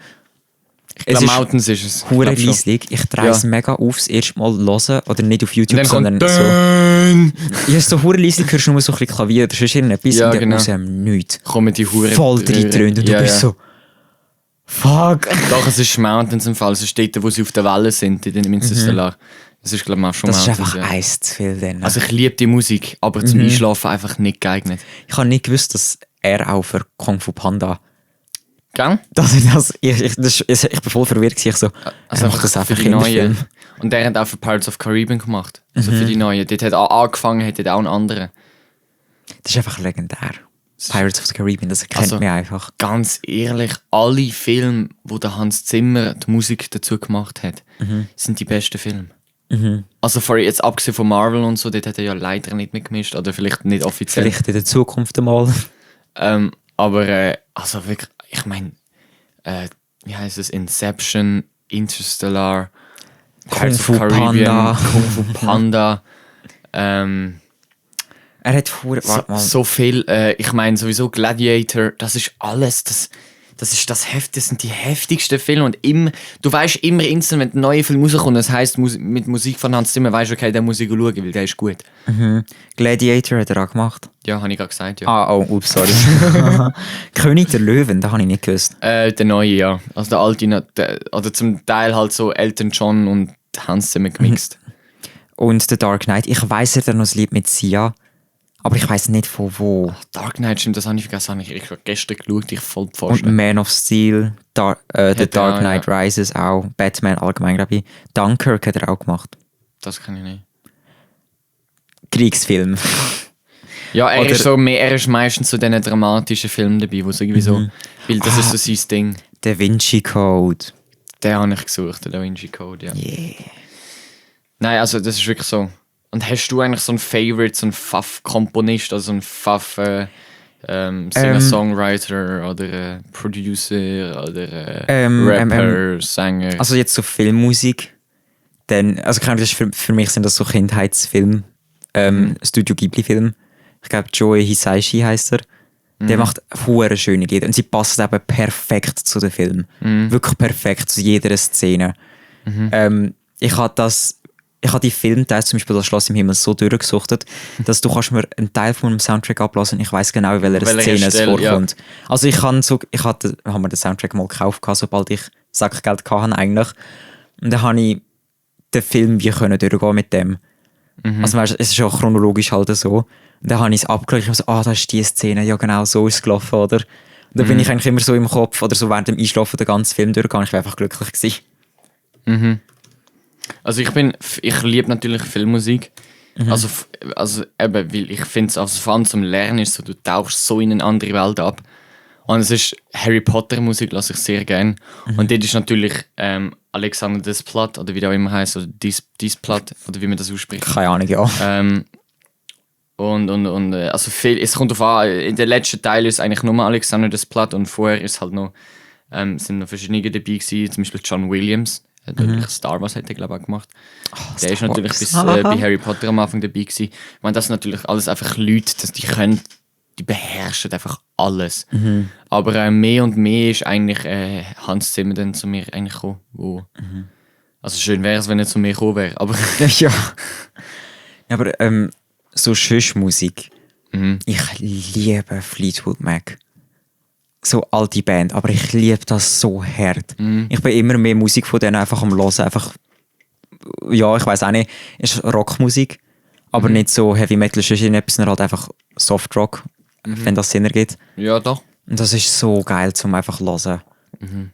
Ich glaube, Mountains ist es. Hure Glaub schon. leisig. Ich drehe es mega auf, das erste Mal hören. Oder nicht auf Und YouTube, dann sondern kommt so. Dön. Ja, so hure leisig, hörst du nur so ein bisschen Klavier oder sonst irgendetwas Ja, und dann genau. aus dem nichts. Kommen die Hure Voll reingetrönt und du Ja, bist ja. so... Fuck! Doch, es ist Mountains im Fall. Es ist dort, wo sie auf der Welle sind, in dem Interstellar. Das ist, glaube ich, auch schon Das ist Mountains. einfach Ja. eins zu viel dann. Also ich liebe die Musik, aber zum Einschlafen einfach nicht geeignet. Ich habe nicht gewusst, dass er auch für Kung Fu Panda... Gell? Ich bin voll verwirrt gewesen. Ich so, er macht das einfach für die in den neue. Film. Und der hat auch für Pirates of Caribbean gemacht. Also für die neue. Dort hat er angefangen, hat er auch einen anderen. Das ist einfach legendär. Pirates of the Caribbean, das kennt Also- mich einfach. Ganz ehrlich, alle Filme, wo der Hans Zimmer die Musik dazu gemacht hat, sind die besten Filme. Also jetzt abgesehen von Marvel und so, dort hat er ja leider nicht mitgemischt. Oder vielleicht nicht offiziell. Vielleicht in der Zukunft einmal. Aber also wirklich, ich meine, wie heißt es? Inception, Interstellar, Kung Fu Panda. Kung Fu Panda. Er hat vorher... So viel, ich meine sowieso Gladiator, das ist alles, das ist das Heft, das sind die heftigsten Filme und du weißt immer instant, wenn ein neuer Film rauskommt, das heisst mit Musik von Hans Zimmer, weißt du, okay, den muss ich schauen, weil der ist gut. Gladiator hat er auch gemacht. Ja, habe ich gerade gesagt, ja. Ups, sorry. König der Löwen, das habe ich nicht gewusst. Der neue, ja. Also der alte, oder zum Teil halt so Elton John und Hans Zimmer gemixt. Und The Dark Knight. Ich weiss, er hat noch ein Lied mit Sia, aber ich weiss nicht von wo. Dark Knight, stimmt, das habe ich vergessen, habe ich gestern geschaut, ich voll Und vorstellen. Man of Steel, The Hat er Dark auch, Knight ja. Rises auch, Batman allgemein, glaube ich. Dunkirk hat er auch gemacht. Das kann ich nicht. Kriegsfilm. Ja, er Oder- er ist meistens so diesen dramatischen Filmen dabei, wo so irgendwie so, weil das ist so sein Ding. Da Vinci Code. Den habe ich gesucht, den Da Vinci Code, ja. Yeah. Nein, also das ist wirklich so. Und hast du eigentlich so einen Favorite, so einen Pfaff-Komponist, also einen Pfaff Singer-Songwriter oder Producer oder Rapper, Sänger? Also jetzt so Filmmusik. Dann, also keine Ahnung, das ist für mich sind das so Kindheitsfilme. Studio Ghibli-Film. Ich glaube, Joe Hisaishi heisst er. Der macht hure schöne Lieder und sie passen eben perfekt zu dem Film. Wirklich perfekt zu jeder Szene. Ich habe die Filmteile, zum Beispiel das Schloss im Himmel, so durchgesuchtet, dass du kannst mir einen Teil von einem Soundtrack ablassen und ich weiss genau, in welcher Szene es vorkommt. Ja. Also ich habe mir den Soundtrack mal gekauft, sobald ich Sackgeld hatte eigentlich. Und dann habe ich den Film wie können durchgehen mit dem. Also weißt, es ist auch chronologisch halt so. Und dann habe ich es abgelegt und so, das ist die Szene, ja genau, so ist es gelaufen, oder? Und dann bin ich eigentlich immer so im Kopf oder so während dem Einschlafen den ganzen Film durchgegangen. Ich war einfach glücklich gewesen. Also ich liebe natürlich Filmmusik. Also eben, weil ich finde es als Fan zum Lernen ist so, du tauchst so in eine andere Welt ab. Und es ist Harry Potter Musik, lasse ich sehr gerne. Und dort ist natürlich Alexander Desplat, oder wie der auch immer heißt, oder Desplat, oder wie man das ausspricht. Keine Ahnung, ja. Also viel, es kommt auf an, in der letzten Teil ist eigentlich nur Alexander Desplat und vorher ist halt noch, sind noch verschiedene dabei gewesen, zum Beispiel John Williams. Natürlich Star Wars hat er, glaube ich, auch gemacht. Der ist natürlich bis bei Harry Potter am Anfang dabei gewesen. Ich meine, das sind natürlich alles einfach Leute, die beherrschen einfach alles. Aber mehr und mehr ist eigentlich Hans Zimmer dann zu mir eigentlich gekommen. Also schön wäre es, wenn er zu mir gekommen wäre. Aber ja. Aber so Schussmusik. Ich liebe Fleetwood Mac. So alte Band, aber ich liebe das so hart. Ich bin immer mehr Musik von denen einfach am Hören. Einfach, ja, ich weiss auch nicht, ist Rockmusik, aber nicht so Heavy Metal, ist etwas, sondern halt einfach Soft Rock, wenn das Sinn ergibt. Ja, doch. Und das ist so geil zum einfach zu hören.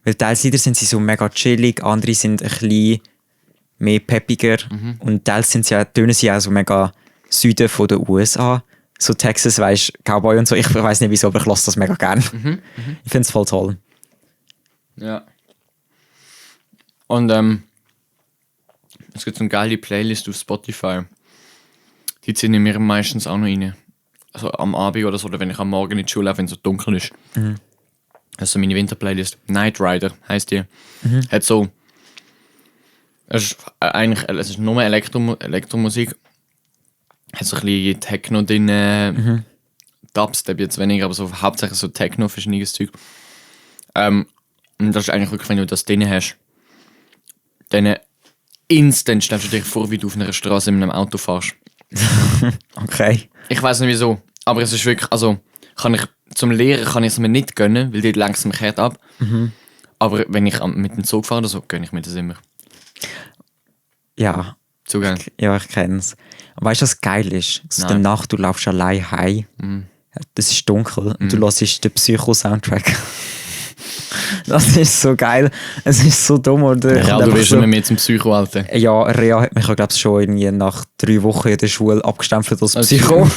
Weil teilweise sind sie so mega chillig, andere sind ein bisschen mehr peppiger und teilweise tönen sie auch so mega Süden von den USA. So Texas, weißt Cowboy und so. Ich weiss nicht wieso, aber ich höre das mega gerne. Ich finde es voll toll. Ja. Und es gibt so eine geile Playlist auf Spotify. Die ziehen mir meistens auch noch rein. Also am Abend oder so, oder wenn ich am Morgen in die Schule laufe, wenn es so dunkel ist. Also meine Winterplaylist. Night Rider heisst die. Hat so... Es ist nur Elektromusik. Hat so ein bisschen Techno drin, Dubstep jetzt weniger, aber so hauptsächlich so Techno, verschiedenes Zeug. Und das ist eigentlich wirklich, wenn du das drin hast, dann instant stellst du dir vor, wie du auf einer Straße mit einem Auto fährst. Okay. Ich weiß nicht wieso, aber es ist wirklich, also zum Lehren kann ich es mir nicht gönnen, weil dort lenkt es mich hart ab. Aber wenn ich mit dem Zug fahre oder so, gönne ich mir das immer. Ja. Zu geil. Ja, ich kenne es. Weißt du, was geil ist? So in der Nacht, du laufst allein heim. Es ist dunkel und du hörst den Psycho-Soundtrack. Das ist so geil. Es ist so dumm. Ja, du wirst schon mehr zum Psycho, Alter. Ja, Rea hat mich, glaube ich, schon irgendwie nach 3 Wochen in der Schule abgestempelt als Psycho.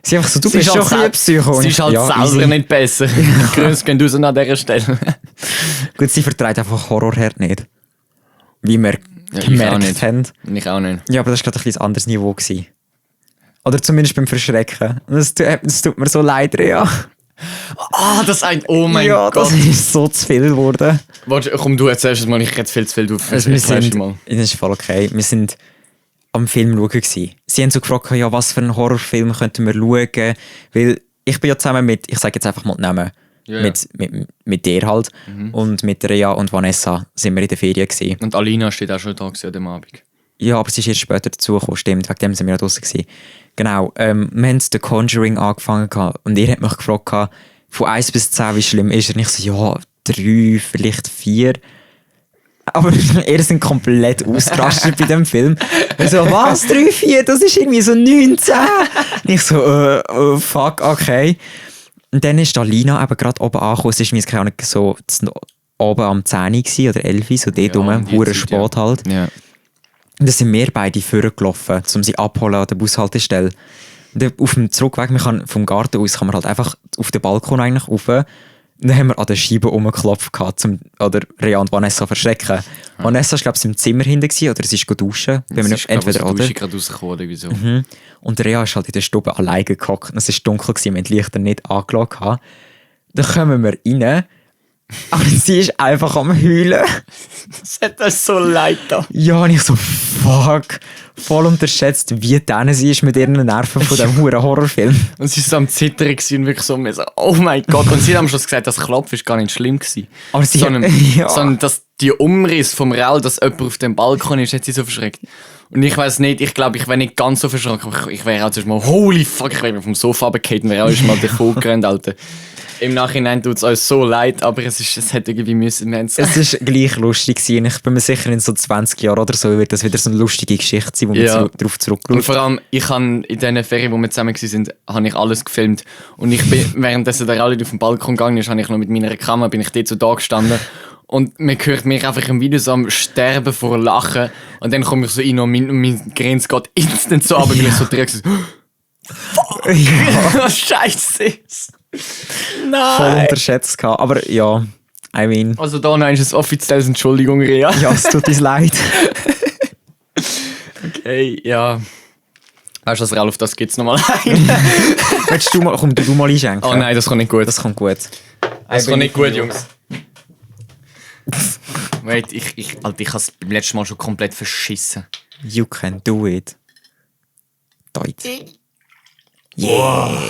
Sie einfach so, du bist schon ein Psycho. Sie ist halt selber nicht besser. Grüß gehen raus an dieser Stelle. Gut, sie vertreibt einfach Horrorherd nicht. Wie wir gemerkt haben. Ich auch nicht. Ja, aber das war gerade ein anderes Niveau gewesen. Oder zumindest beim Verschrecken. Das tut mir so leid, Rea. Oh mein Gott. Das ist so zu viel geworden. Warte, komm, du erzählst es mal, ich rede viel zu viel. Das ist voll okay. Wir sind am Film schauen gewesen. Sie haben so gefragt, ja, was für einen Horrorfilm könnten wir schauen? Weil ich bin ja zusammen ich sage jetzt einfach mal den Namen, mit dir halt. Und mit Rea und Vanessa sind wir in der Ferien gewesen. Und Alina steht auch schon da an dem Abend. Ja, aber sie ist erst später dazugekommen, stimmt. Wegen dem sind wir ja draussen gewesen. Genau, wir haben The Conjuring angefangen und ihr habt mich gefragt, von 1 bis 10, wie schlimm ist er? Und ich so, ja, 3, vielleicht 4. Aber ihr sind komplett ausgerastet bei dem Film. Und so, was, 3, 4? Das ist irgendwie so 9, 10. Und ich so, fuck, okay. Und dann ist Alina eben gerade oben angekommen. Es war keine Ahnung, so oben am 10 oder 11, so dort rum, hure spät halt. Ja. Und dann sind wir beide vorgelaufen, um sie abholen an der Bushaltestelle. Und auf dem Zurückweg, vom Garten aus, kann man halt einfach auf den Balkon eigentlich rauf. Und dann haben wir an der Scheibe rumgeklopft, oder Rea und Vanessa verschrecken. Vanessa war, glaube ich, im Zimmer hinten gewesen, oder sie ist duschen. Bin mir nicht, entweder oder. Ich gerade rausgekommen oder wieso. Und der Rea ist halt in der Stube alleine gehockt. Es war dunkel, wir haben die Lichter nicht angelassen. Dann kommen wir rein. Aber sie ist einfach am Heulen. Das hat uns so leid da. Ja, und ich so, fuck. Voll unterschätzt, wie denen sie ist mit ihren Nerven von diesem huren Horrorfilm. Und sie war so am Zittern und wirklich so, oh mein Gott. Und sie haben am Schluss gesagt, das Klopfen war gar nicht schlimm gewesen. Aber sie sondern dass die Umriss vom Raul, dass jemand auf dem Balkon ist, hat sie so verschreckt. Und ich weiß nicht, ich glaube, ich wäre nicht ganz so verschrocken. Ich wäre auch zuerst mal, holy fuck, ich wäre vom Sofa runtergefallen und wäre auch mal davon gerannt, Alter. Im Nachhinein tut es uns so leid, aber es hätte irgendwie müssen. Es war gleich lustig gewesen. Ich bin mir sicher, in so 20 Jahren oder so wird das wieder so eine lustige Geschichte sein, wo man darauf zurückschaut. Und vor allem, ich habe in diesen Ferien, wo wir zusammen waren, habe ich alles gefilmt. Und ich bin, währenddessen der Rallye auf den Balkon gegangen ist, habe ich noch mit meiner Kamera, bin ich dort so da gestanden. Und man hört mich einfach im Video so am Sterben vor Lachen. Und dann komme ich so rein und mein Grenz geht instant so ab, weil ich so direkt so, fuck, was Scheiße ist. Nein. Voll unterschätzt gehabt. Aber ja, I mean. Also da noch ein offizielles Entschuldigung, Rea. Ja, es tut uns leid. Okay, ja. Weißt du was, Ralf, das gibt's nochmal ein. Willst du mal, komm, du mal einschenken? Oh nein, das kommt nicht gut. Das kommt gut. Das kommt nicht gut, Jungs. Wait, ich habe es beim letzten Mal schon komplett verschissen. You can do it. Deutsch. Yeah.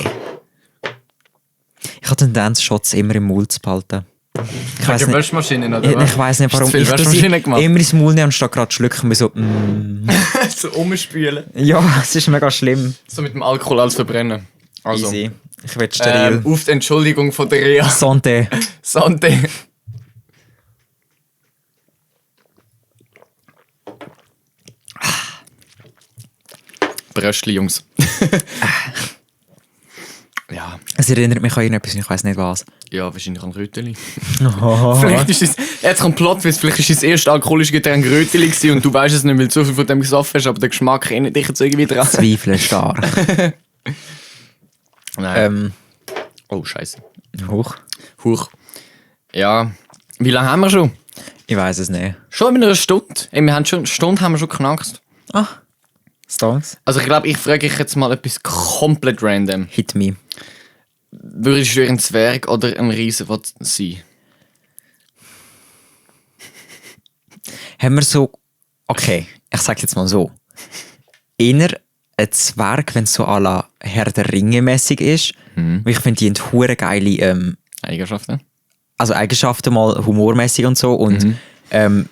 Ich habe Tendenz, Shots immer im Mund zu behalten. Ich weiss nicht, Waschmaschinen, oder ich weiss nicht, warum ich das immer ins Mund nehme und statt gerade schlucken und so so umspülen. Ja, es ist mega schlimm. So mit dem Alkohol alles verbrennen. Also, easy. Ich will steril. Auf die Entschuldigung von der Rea. Santé. Santé. Bröstli, Jungs. Ja. Es erinnert mich an irgendetwas, ich weiss nicht was. Ja, wahrscheinlich an Röteli. Oh. Vielleicht ist es, jetzt kommt Plotwitz, vielleicht ist das erste alkoholische Getränk Röteli gewesen und du weißt es nicht, weil du so viel von dem gesoffen hast, aber der Geschmack erinnert dich jetzt irgendwie dran. Zweifel stark. Nein. Oh, scheiße. Hoch. Huch. Ja. Wie lange haben wir schon? Ich weiss es nicht. Schon in einer Stunde. Ey, wir haben schon, eine Stunde haben wir schon geknackt. Ah, Songs. Also ich glaube, ich frage dich jetzt mal etwas komplett random. Hit me. Würdest du ein Zwerg oder ein Riese sein? Haben wir so... Okay, ich sag jetzt mal so. Eher ein Zwerg, wenn es so à la Herr der Ringe mäßig ist. Weil ich finde, die haben hure geile Eigenschaften? also Eigenschaften, mal humormäßig und so. Und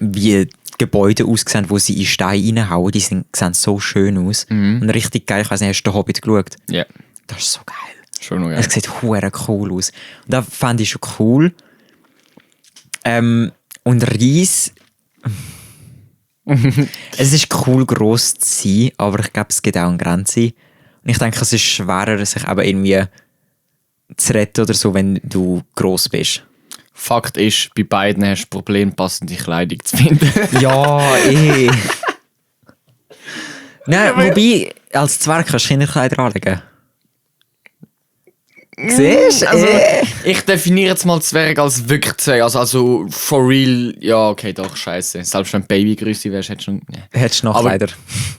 wie die Gebäude aussehen, wo sie in Steine reinhauen, die sehen so schön aus. Und richtig geil, ich weiss nicht, hast du den Hobbit geschaut? Ja. Das ist so geil. Schon noch geil. Es sieht hure cool aus. Und das fand ich schon cool. Und Reis... Es ist cool, gross zu sein, aber ich glaube, es gibt auch eine Grenze. Und ich denke, es ist schwerer, sich eben irgendwie zu retten oder so, wenn du gross bist. Fakt ist, bei beiden hast du Probleme, passende Kleidung zu finden. Ja, Nein, wobei, als Zwerg kannst du Kinderkleider anlegen. Siehst du? Also, ich definiere jetzt mal Zwerg als wirklich Zwerg. Also for real, ja, okay, doch, scheiße. Selbst wenn du Babygröße wärst, hättest du schon. Hättest du noch Aber Kleider?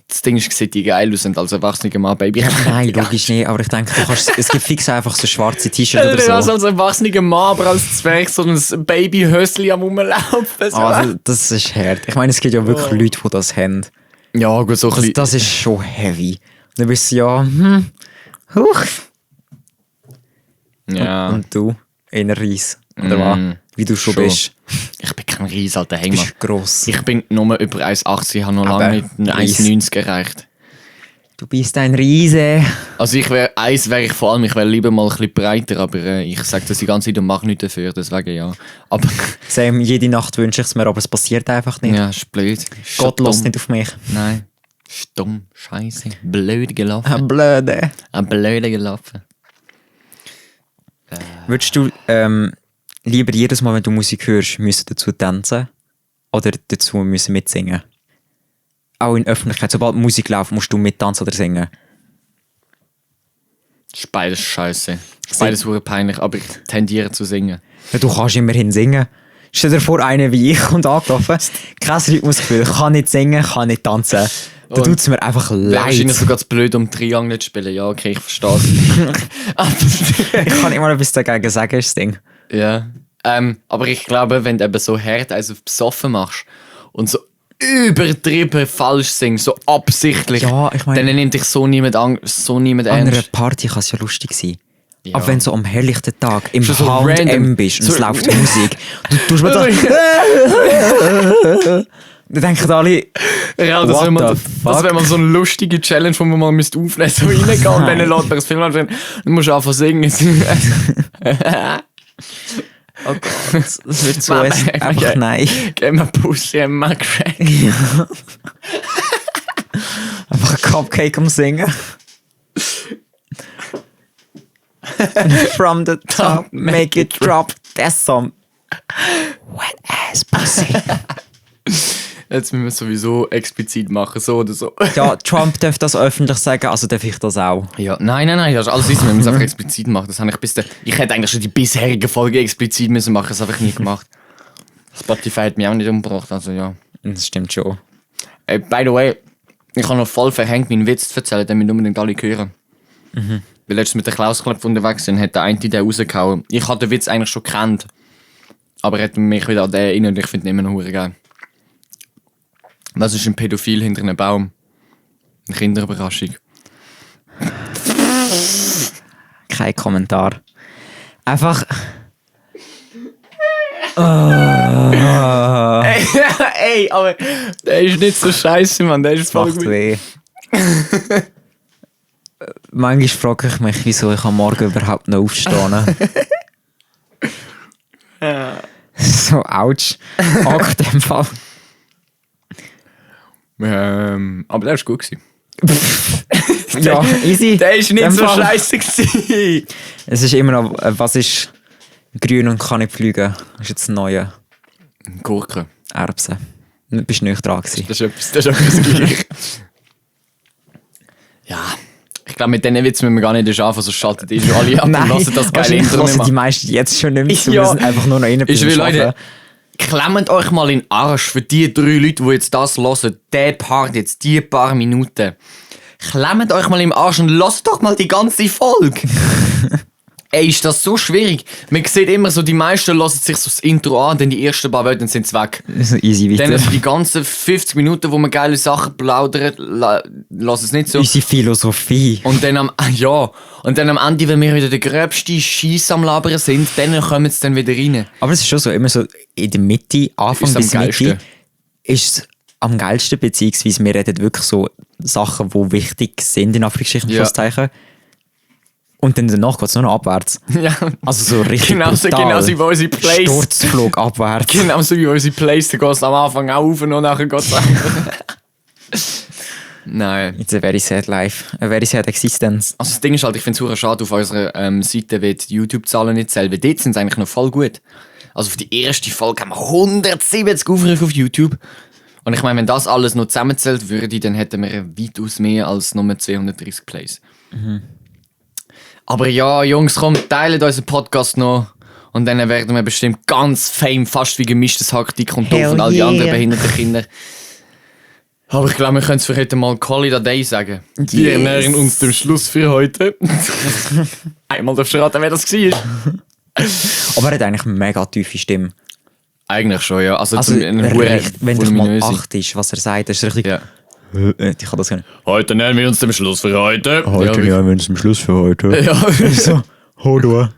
das Ding ist, sieht die geil aus, und als erwachsener Mann Baby. Nein, logisch nicht, aber ich denke, es gibt fix einfach so schwarze T-Shirts oder so. Also als erwachsener Mann, aber als Zwerg so ein Babyhösli am Rumlaufen. So. Also, das ist hart. Ich meine, es gibt ja wirklich Leute, die das haben. Ja, gut, so ein bisschen. Das ist schon heavy. Und dann bist du ja, huch. Ja. Und du, in Reis, oder was? Wie du schon bist. Ich bin kein Ries, alter Du Hänger. bist gross. Ich bin nur über 1,80, ich habe noch lange nicht Ries. 1,90 erreicht. Du bist ein Riese. Also ich wäre ich vor allem, ich wäre lieber mal ein bisschen breiter, aber ich sage das die ganze Zeit und mache nichts dafür, deswegen ja. Aber Sam, jede Nacht wünsche ich es mir, aber es passiert einfach nicht. ja, ist blöd. Ist Gott dumm. lässt nicht auf mich. Nein. Stumm, scheiße, blöd gelaufen. Ein Blöde. Ein blöder gelaufen. Würdest du lieber jedes Mal, wenn du Musik hörst, müssen dazu tanzen oder dazu müssen mitsingen? Auch in Öffentlichkeit. Sobald Musik läuft, musst du mittanzen oder singen. Ist beides scheiße. Beides wurde peinlich, aber ich tendiere zu singen. Ja, du kannst immerhin singen. Stell dir vor, einer wie ich kommt angelaufen, kein Rhythmusgefühl, kann nicht singen, kann nicht tanzen. Da tut es mir einfach Wäre leid. wahrscheinlich sogar zu blöd, um Triangel zu spielen. Ja, okay, ich verstehe es. Ich kann immer etwas dagegen sagen, ist das Ding. Ja. Aber ich glaube, wenn du eben so hart also auf besoffen machst und so übertrieben falsch singst, so absichtlich, Ja, ich meine- dann nimmt dich so niemand ernst. An einer Party kann es ja lustig sein. Ja. Aber wenn du so am helllichten Tag im Schon so H&M random. bist und So- es läuft Musik, du tust mir da... Dann denken alle, Ja, das What wäre mal, the das wär mal so eine lustige Challenge, die man mal aufnehmen müsste. So reingehen und dann lässt man das Film anschauen. Dann musst du einfach singen. oh Gott, das wird so Mama, einfach okay. nein. Gib mir Pussy and my crack. Einfach ein Cupcake am Singen. From the top, make it drop. That's some wet ass pussy. Jetzt müssen wir es sowieso explizit machen, so oder so. Ja, Trump darf das öffentlich sagen, also darf ich das auch. Ja, nein, das ist alles wissen, wir müssen es einfach explizit machen. Das habe ich ich hätte eigentlich schon die bisherige Folge explizit müssen machen, das habe ich nie gemacht. Spotify hat mich auch nicht umgebracht, also ja. Das stimmt schon. By the way, ich habe noch voll verhängt, meinen Witz zu erzählen, den wir unbedingt alle hören. Weil letztens mit der Klaus-Club unterwegs sind, hat der eine den rausgehauen. Ich habe den Witz eigentlich schon gekannt. Aber er hat mich wieder an den erinnert und ich finde ihn immer noch verdammt geil. Was ist ein Pädophil hinter einem Baum? Eine Kinderüberraschung. Kein Kommentar. Einfach. Ey, aber der ist nicht so scheiße, Mann. Der ist voll Macht gut. weh. Manchmal frage ich mich, wieso ich am Morgen überhaupt noch aufstehe. So, ouch. Ach, in dem Fall. Aber der ist gut gewesen. Ja, easy. Der ist In nicht dem so Fall. scheiße gewesen. Es ist immer noch, was ist grün und kann nicht fliegen? Das ist jetzt ein neuer Gurke. Erbsen. Du bist nicht dran gewesen. Das ist etwas gleich. Ja. Ich glaube, mit diesen Witzen müssen wir gar nicht erst anfangen, sonst schaltet ihr schon alle ab und lassen das geile wahrscheinlich Intro nicht hören die mehr. meisten jetzt schon nicht mehr zu. Ja. Wir sind einfach nur noch rein Ich will, Leute, klemmt euch mal in den Arsch für die 3 Leute, die jetzt das hören. Der Part jetzt, die paar Minuten. Klemmt euch mal im Arsch und lasst doch mal die ganze Folge. Ey, ist das so schwierig. Man sieht immer so, die meisten lassen sich so das Intro an, dann die ersten paar Wörter sind sie weg. Easy weiter. Dann also die ganzen 50 Minuten, wo man geile Sachen plaudern, lassen es nicht so. Unsere Philosophie. Und dann und dann am Ende, wenn wir wieder der gröbste Scheiss am Labern sind, dann kommen sie dann wieder rein. Aber es ist schon so, immer so in der Mitte, Anfang Ist am bis Mitte, geilsten. ist es am geilsten, beziehungsweise wir reden wirklich so Sachen, die wichtig sind, in Anführungsstrichen, Ja. Schlusszeichen. Und dann danach geht es nur noch abwärts. Ja. Also so richtig Genauso brutal. wie unsere Plays. Sturzflug abwärts. Genauso wie unsere Plays, da geht es am Anfang auch auf und nachher geht es Nein. It's a very sad life. A very sad existence. Also das Ding ist halt, ich finde es super schade auf unserer Seite, wie die YouTube-Zahlen nicht zählen, weil dort sind sie eigentlich noch voll gut. Also für die erste Folge haben wir 170 Aufrufe auf YouTube. Und ich meine, wenn das alles noch zusammenzählt würde, dann hätten wir weitaus mehr als nur 230 Plays. Aber ja, Jungs, komm, teilt unseren Podcast noch. Und dann werden wir bestimmt ganz fame, fast wie gemischtes Hack, dick und doof Hell und all die yeah. anderen behinderten Kinder. Aber ich glaube, wir können es für heute mal Call it a day sagen. Wir Yes. nähern uns dem Schluss für heute. Einmal darfst du raten, wer das war. Aber er hat eigentlich eine mega tiefe Stimme. Eigentlich schon, ja. Also, Also, eine wenn du mal voluminöse. achtest, was er sagt, ist richtig... Ja. Ich kann das gar nicht. Heute nähern wir uns dem Schluss für heute. ja, wir sind am Schluss für heute. Ja. So, Hodor.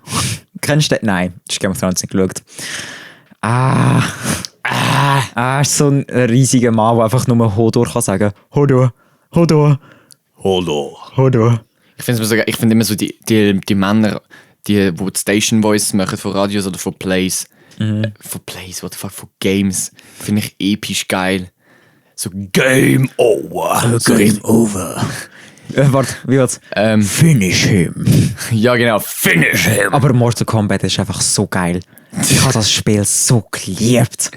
Kennst du den? Nein, das ist Game of Thrones nicht geschaut. Ist so ein riesiger Mann, der einfach nur Hodor kann sagen. Hodor, Hodor, Hodor. Hodor. Ich finde immer so die Männer, die Station Voice machen von Radios oder von Plays. Von Plays, what the fuck, von Games. Finde ich episch geil. So Game Over. Game over. Warte, wie war's? Finish him. Ja genau, Finish him. Aber Mortal Kombat ist einfach so geil. Ich habe das Spiel so geliebt.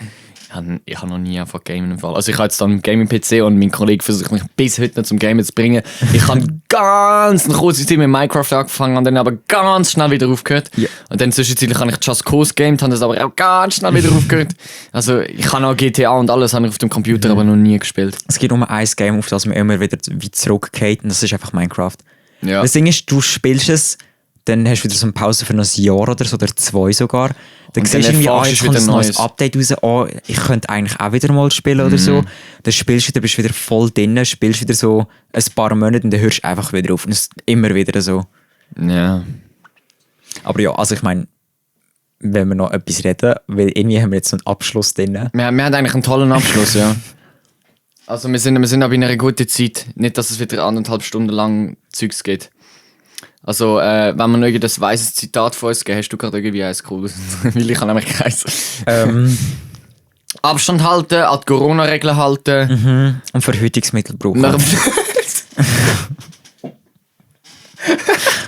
Ich habe noch nie einfach Gamen im Fall. Also ich habe jetzt dann einen Gaming-PC und mein Kollege versucht mich bis heute noch zum Gamen zu bringen. Ich habe ganz eine kurze Zeit mit Minecraft angefangen und dann aber ganz schnell wieder aufgehört. Ja. Und dann zwischenzeitlich habe ich Just Cause gamed, habe das aber auch ganz schnell wieder aufgehört. Also ich habe auch GTA und alles habe ich auf dem Computer, aber noch nie gespielt. Es gibt nur ein Game, auf das man immer wieder weit zurückgeht und das ist einfach Minecraft. Ja. Das Ding ist, du spielst es, dann hast du wieder so eine Pause für noch ein Jahr oder so, oder 2 sogar. Dann Und siehst du dann irgendwie, erfährst jetzt du kommt ein wieder neues Neues. Update raus, ich könnte eigentlich auch wieder mal spielen oder so. Dann spielst du wieder, bist wieder voll drin, spielst wieder so ein paar Monate und dann hörst du einfach wieder auf. Und es ist immer wieder so. Ja. Aber ja, also ich meine, wenn wir noch etwas reden, weil irgendwie haben wir jetzt so einen Abschluss drin. Wir haben eigentlich einen tollen Abschluss, ja. Also wir sind aber in einer guten Zeit. Nicht, dass es wieder 1,5 Stunden lang Zeugs geht. Also, wenn wir noch irgendein weißes Zitat von uns geben, hast du gerade irgendwie eins cooles. Weil ich habe nämlich keins. Abstand halten, an die Corona-Regeln halten. Und Verhütungsmittel brauchen.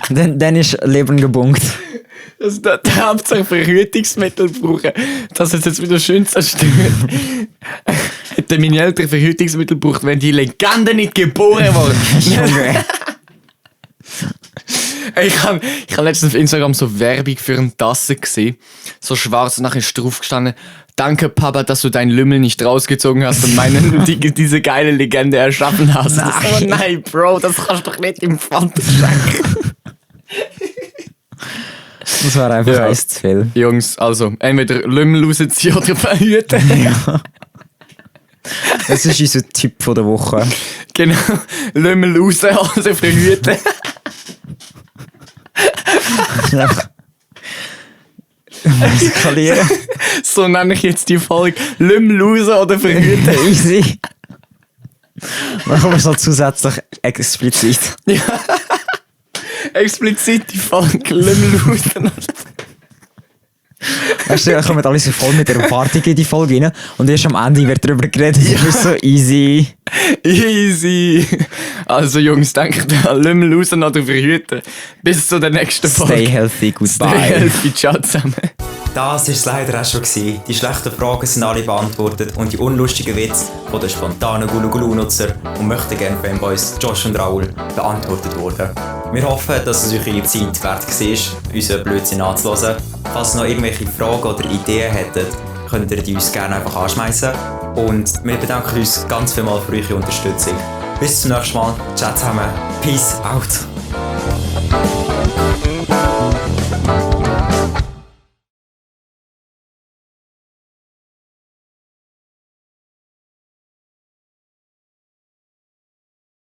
dann ist Leben gebunkt. Also, der Hauptsache Verhütungsmittel brauchen. Das ist jetzt wieder schön zerstört. Hätten meine Eltern Verhütungsmittel gebraucht, wenn die Legende nicht geboren worden. Junge. Ich hab letztens auf Instagram so Werbung für eine Tasse gesehen. So schwarz und nachher ist drauf gestanden: Danke, Papa, dass du deinen Lümmel nicht rausgezogen hast und diese geile Legende erschaffen hast. Nein. Nein, Bro, das kannst du doch nicht im Pfand schenken. Das war einfach Ja. eins zu viel. Jungs, also, entweder Lümmel rausziehen oder verhüten. Ja. Das ist unser Tipp von der Woche. Genau, Lümmel raus, also verhüten. Skalieren. So nenne ich jetzt die Folge: Lümmel raus oder verhüten. Easy. Dann kommen wir so zusätzlich explizit. Explizit die Folge: Lümmel raus. Weißt du, dann kommen alle so voll mit der Erwartung in die Folge rein und erst am Ende wird darüber geredet. Das ist so easy. Easy. Also Jungs, denkt an Lümmel raus oder verhüten. Bis zu der nächsten Folge. Stay healthy, goodbye. Stay healthy, ciao zusammen. Das war es leider auch schon gewesen. Die schlechten Fragen sind alle beantwortet und die unlustigen Witze von den spontanen Gulu-Gulu-Nutzer und möchten gerne Fanboys Josh und Raoul beantwortet wurden. Wir hoffen, dass es euch eure Zeit wert war, unseren Blödsinn anzuhören. Falls ihr noch irgendwelche Fragen oder Ideen hättet, könnt ihr die uns gerne einfach anschmeißen. Und wir bedanken uns ganz vielmals für eure Unterstützung. Bis zum nächsten Mal. Ciao zusammen. Peace out.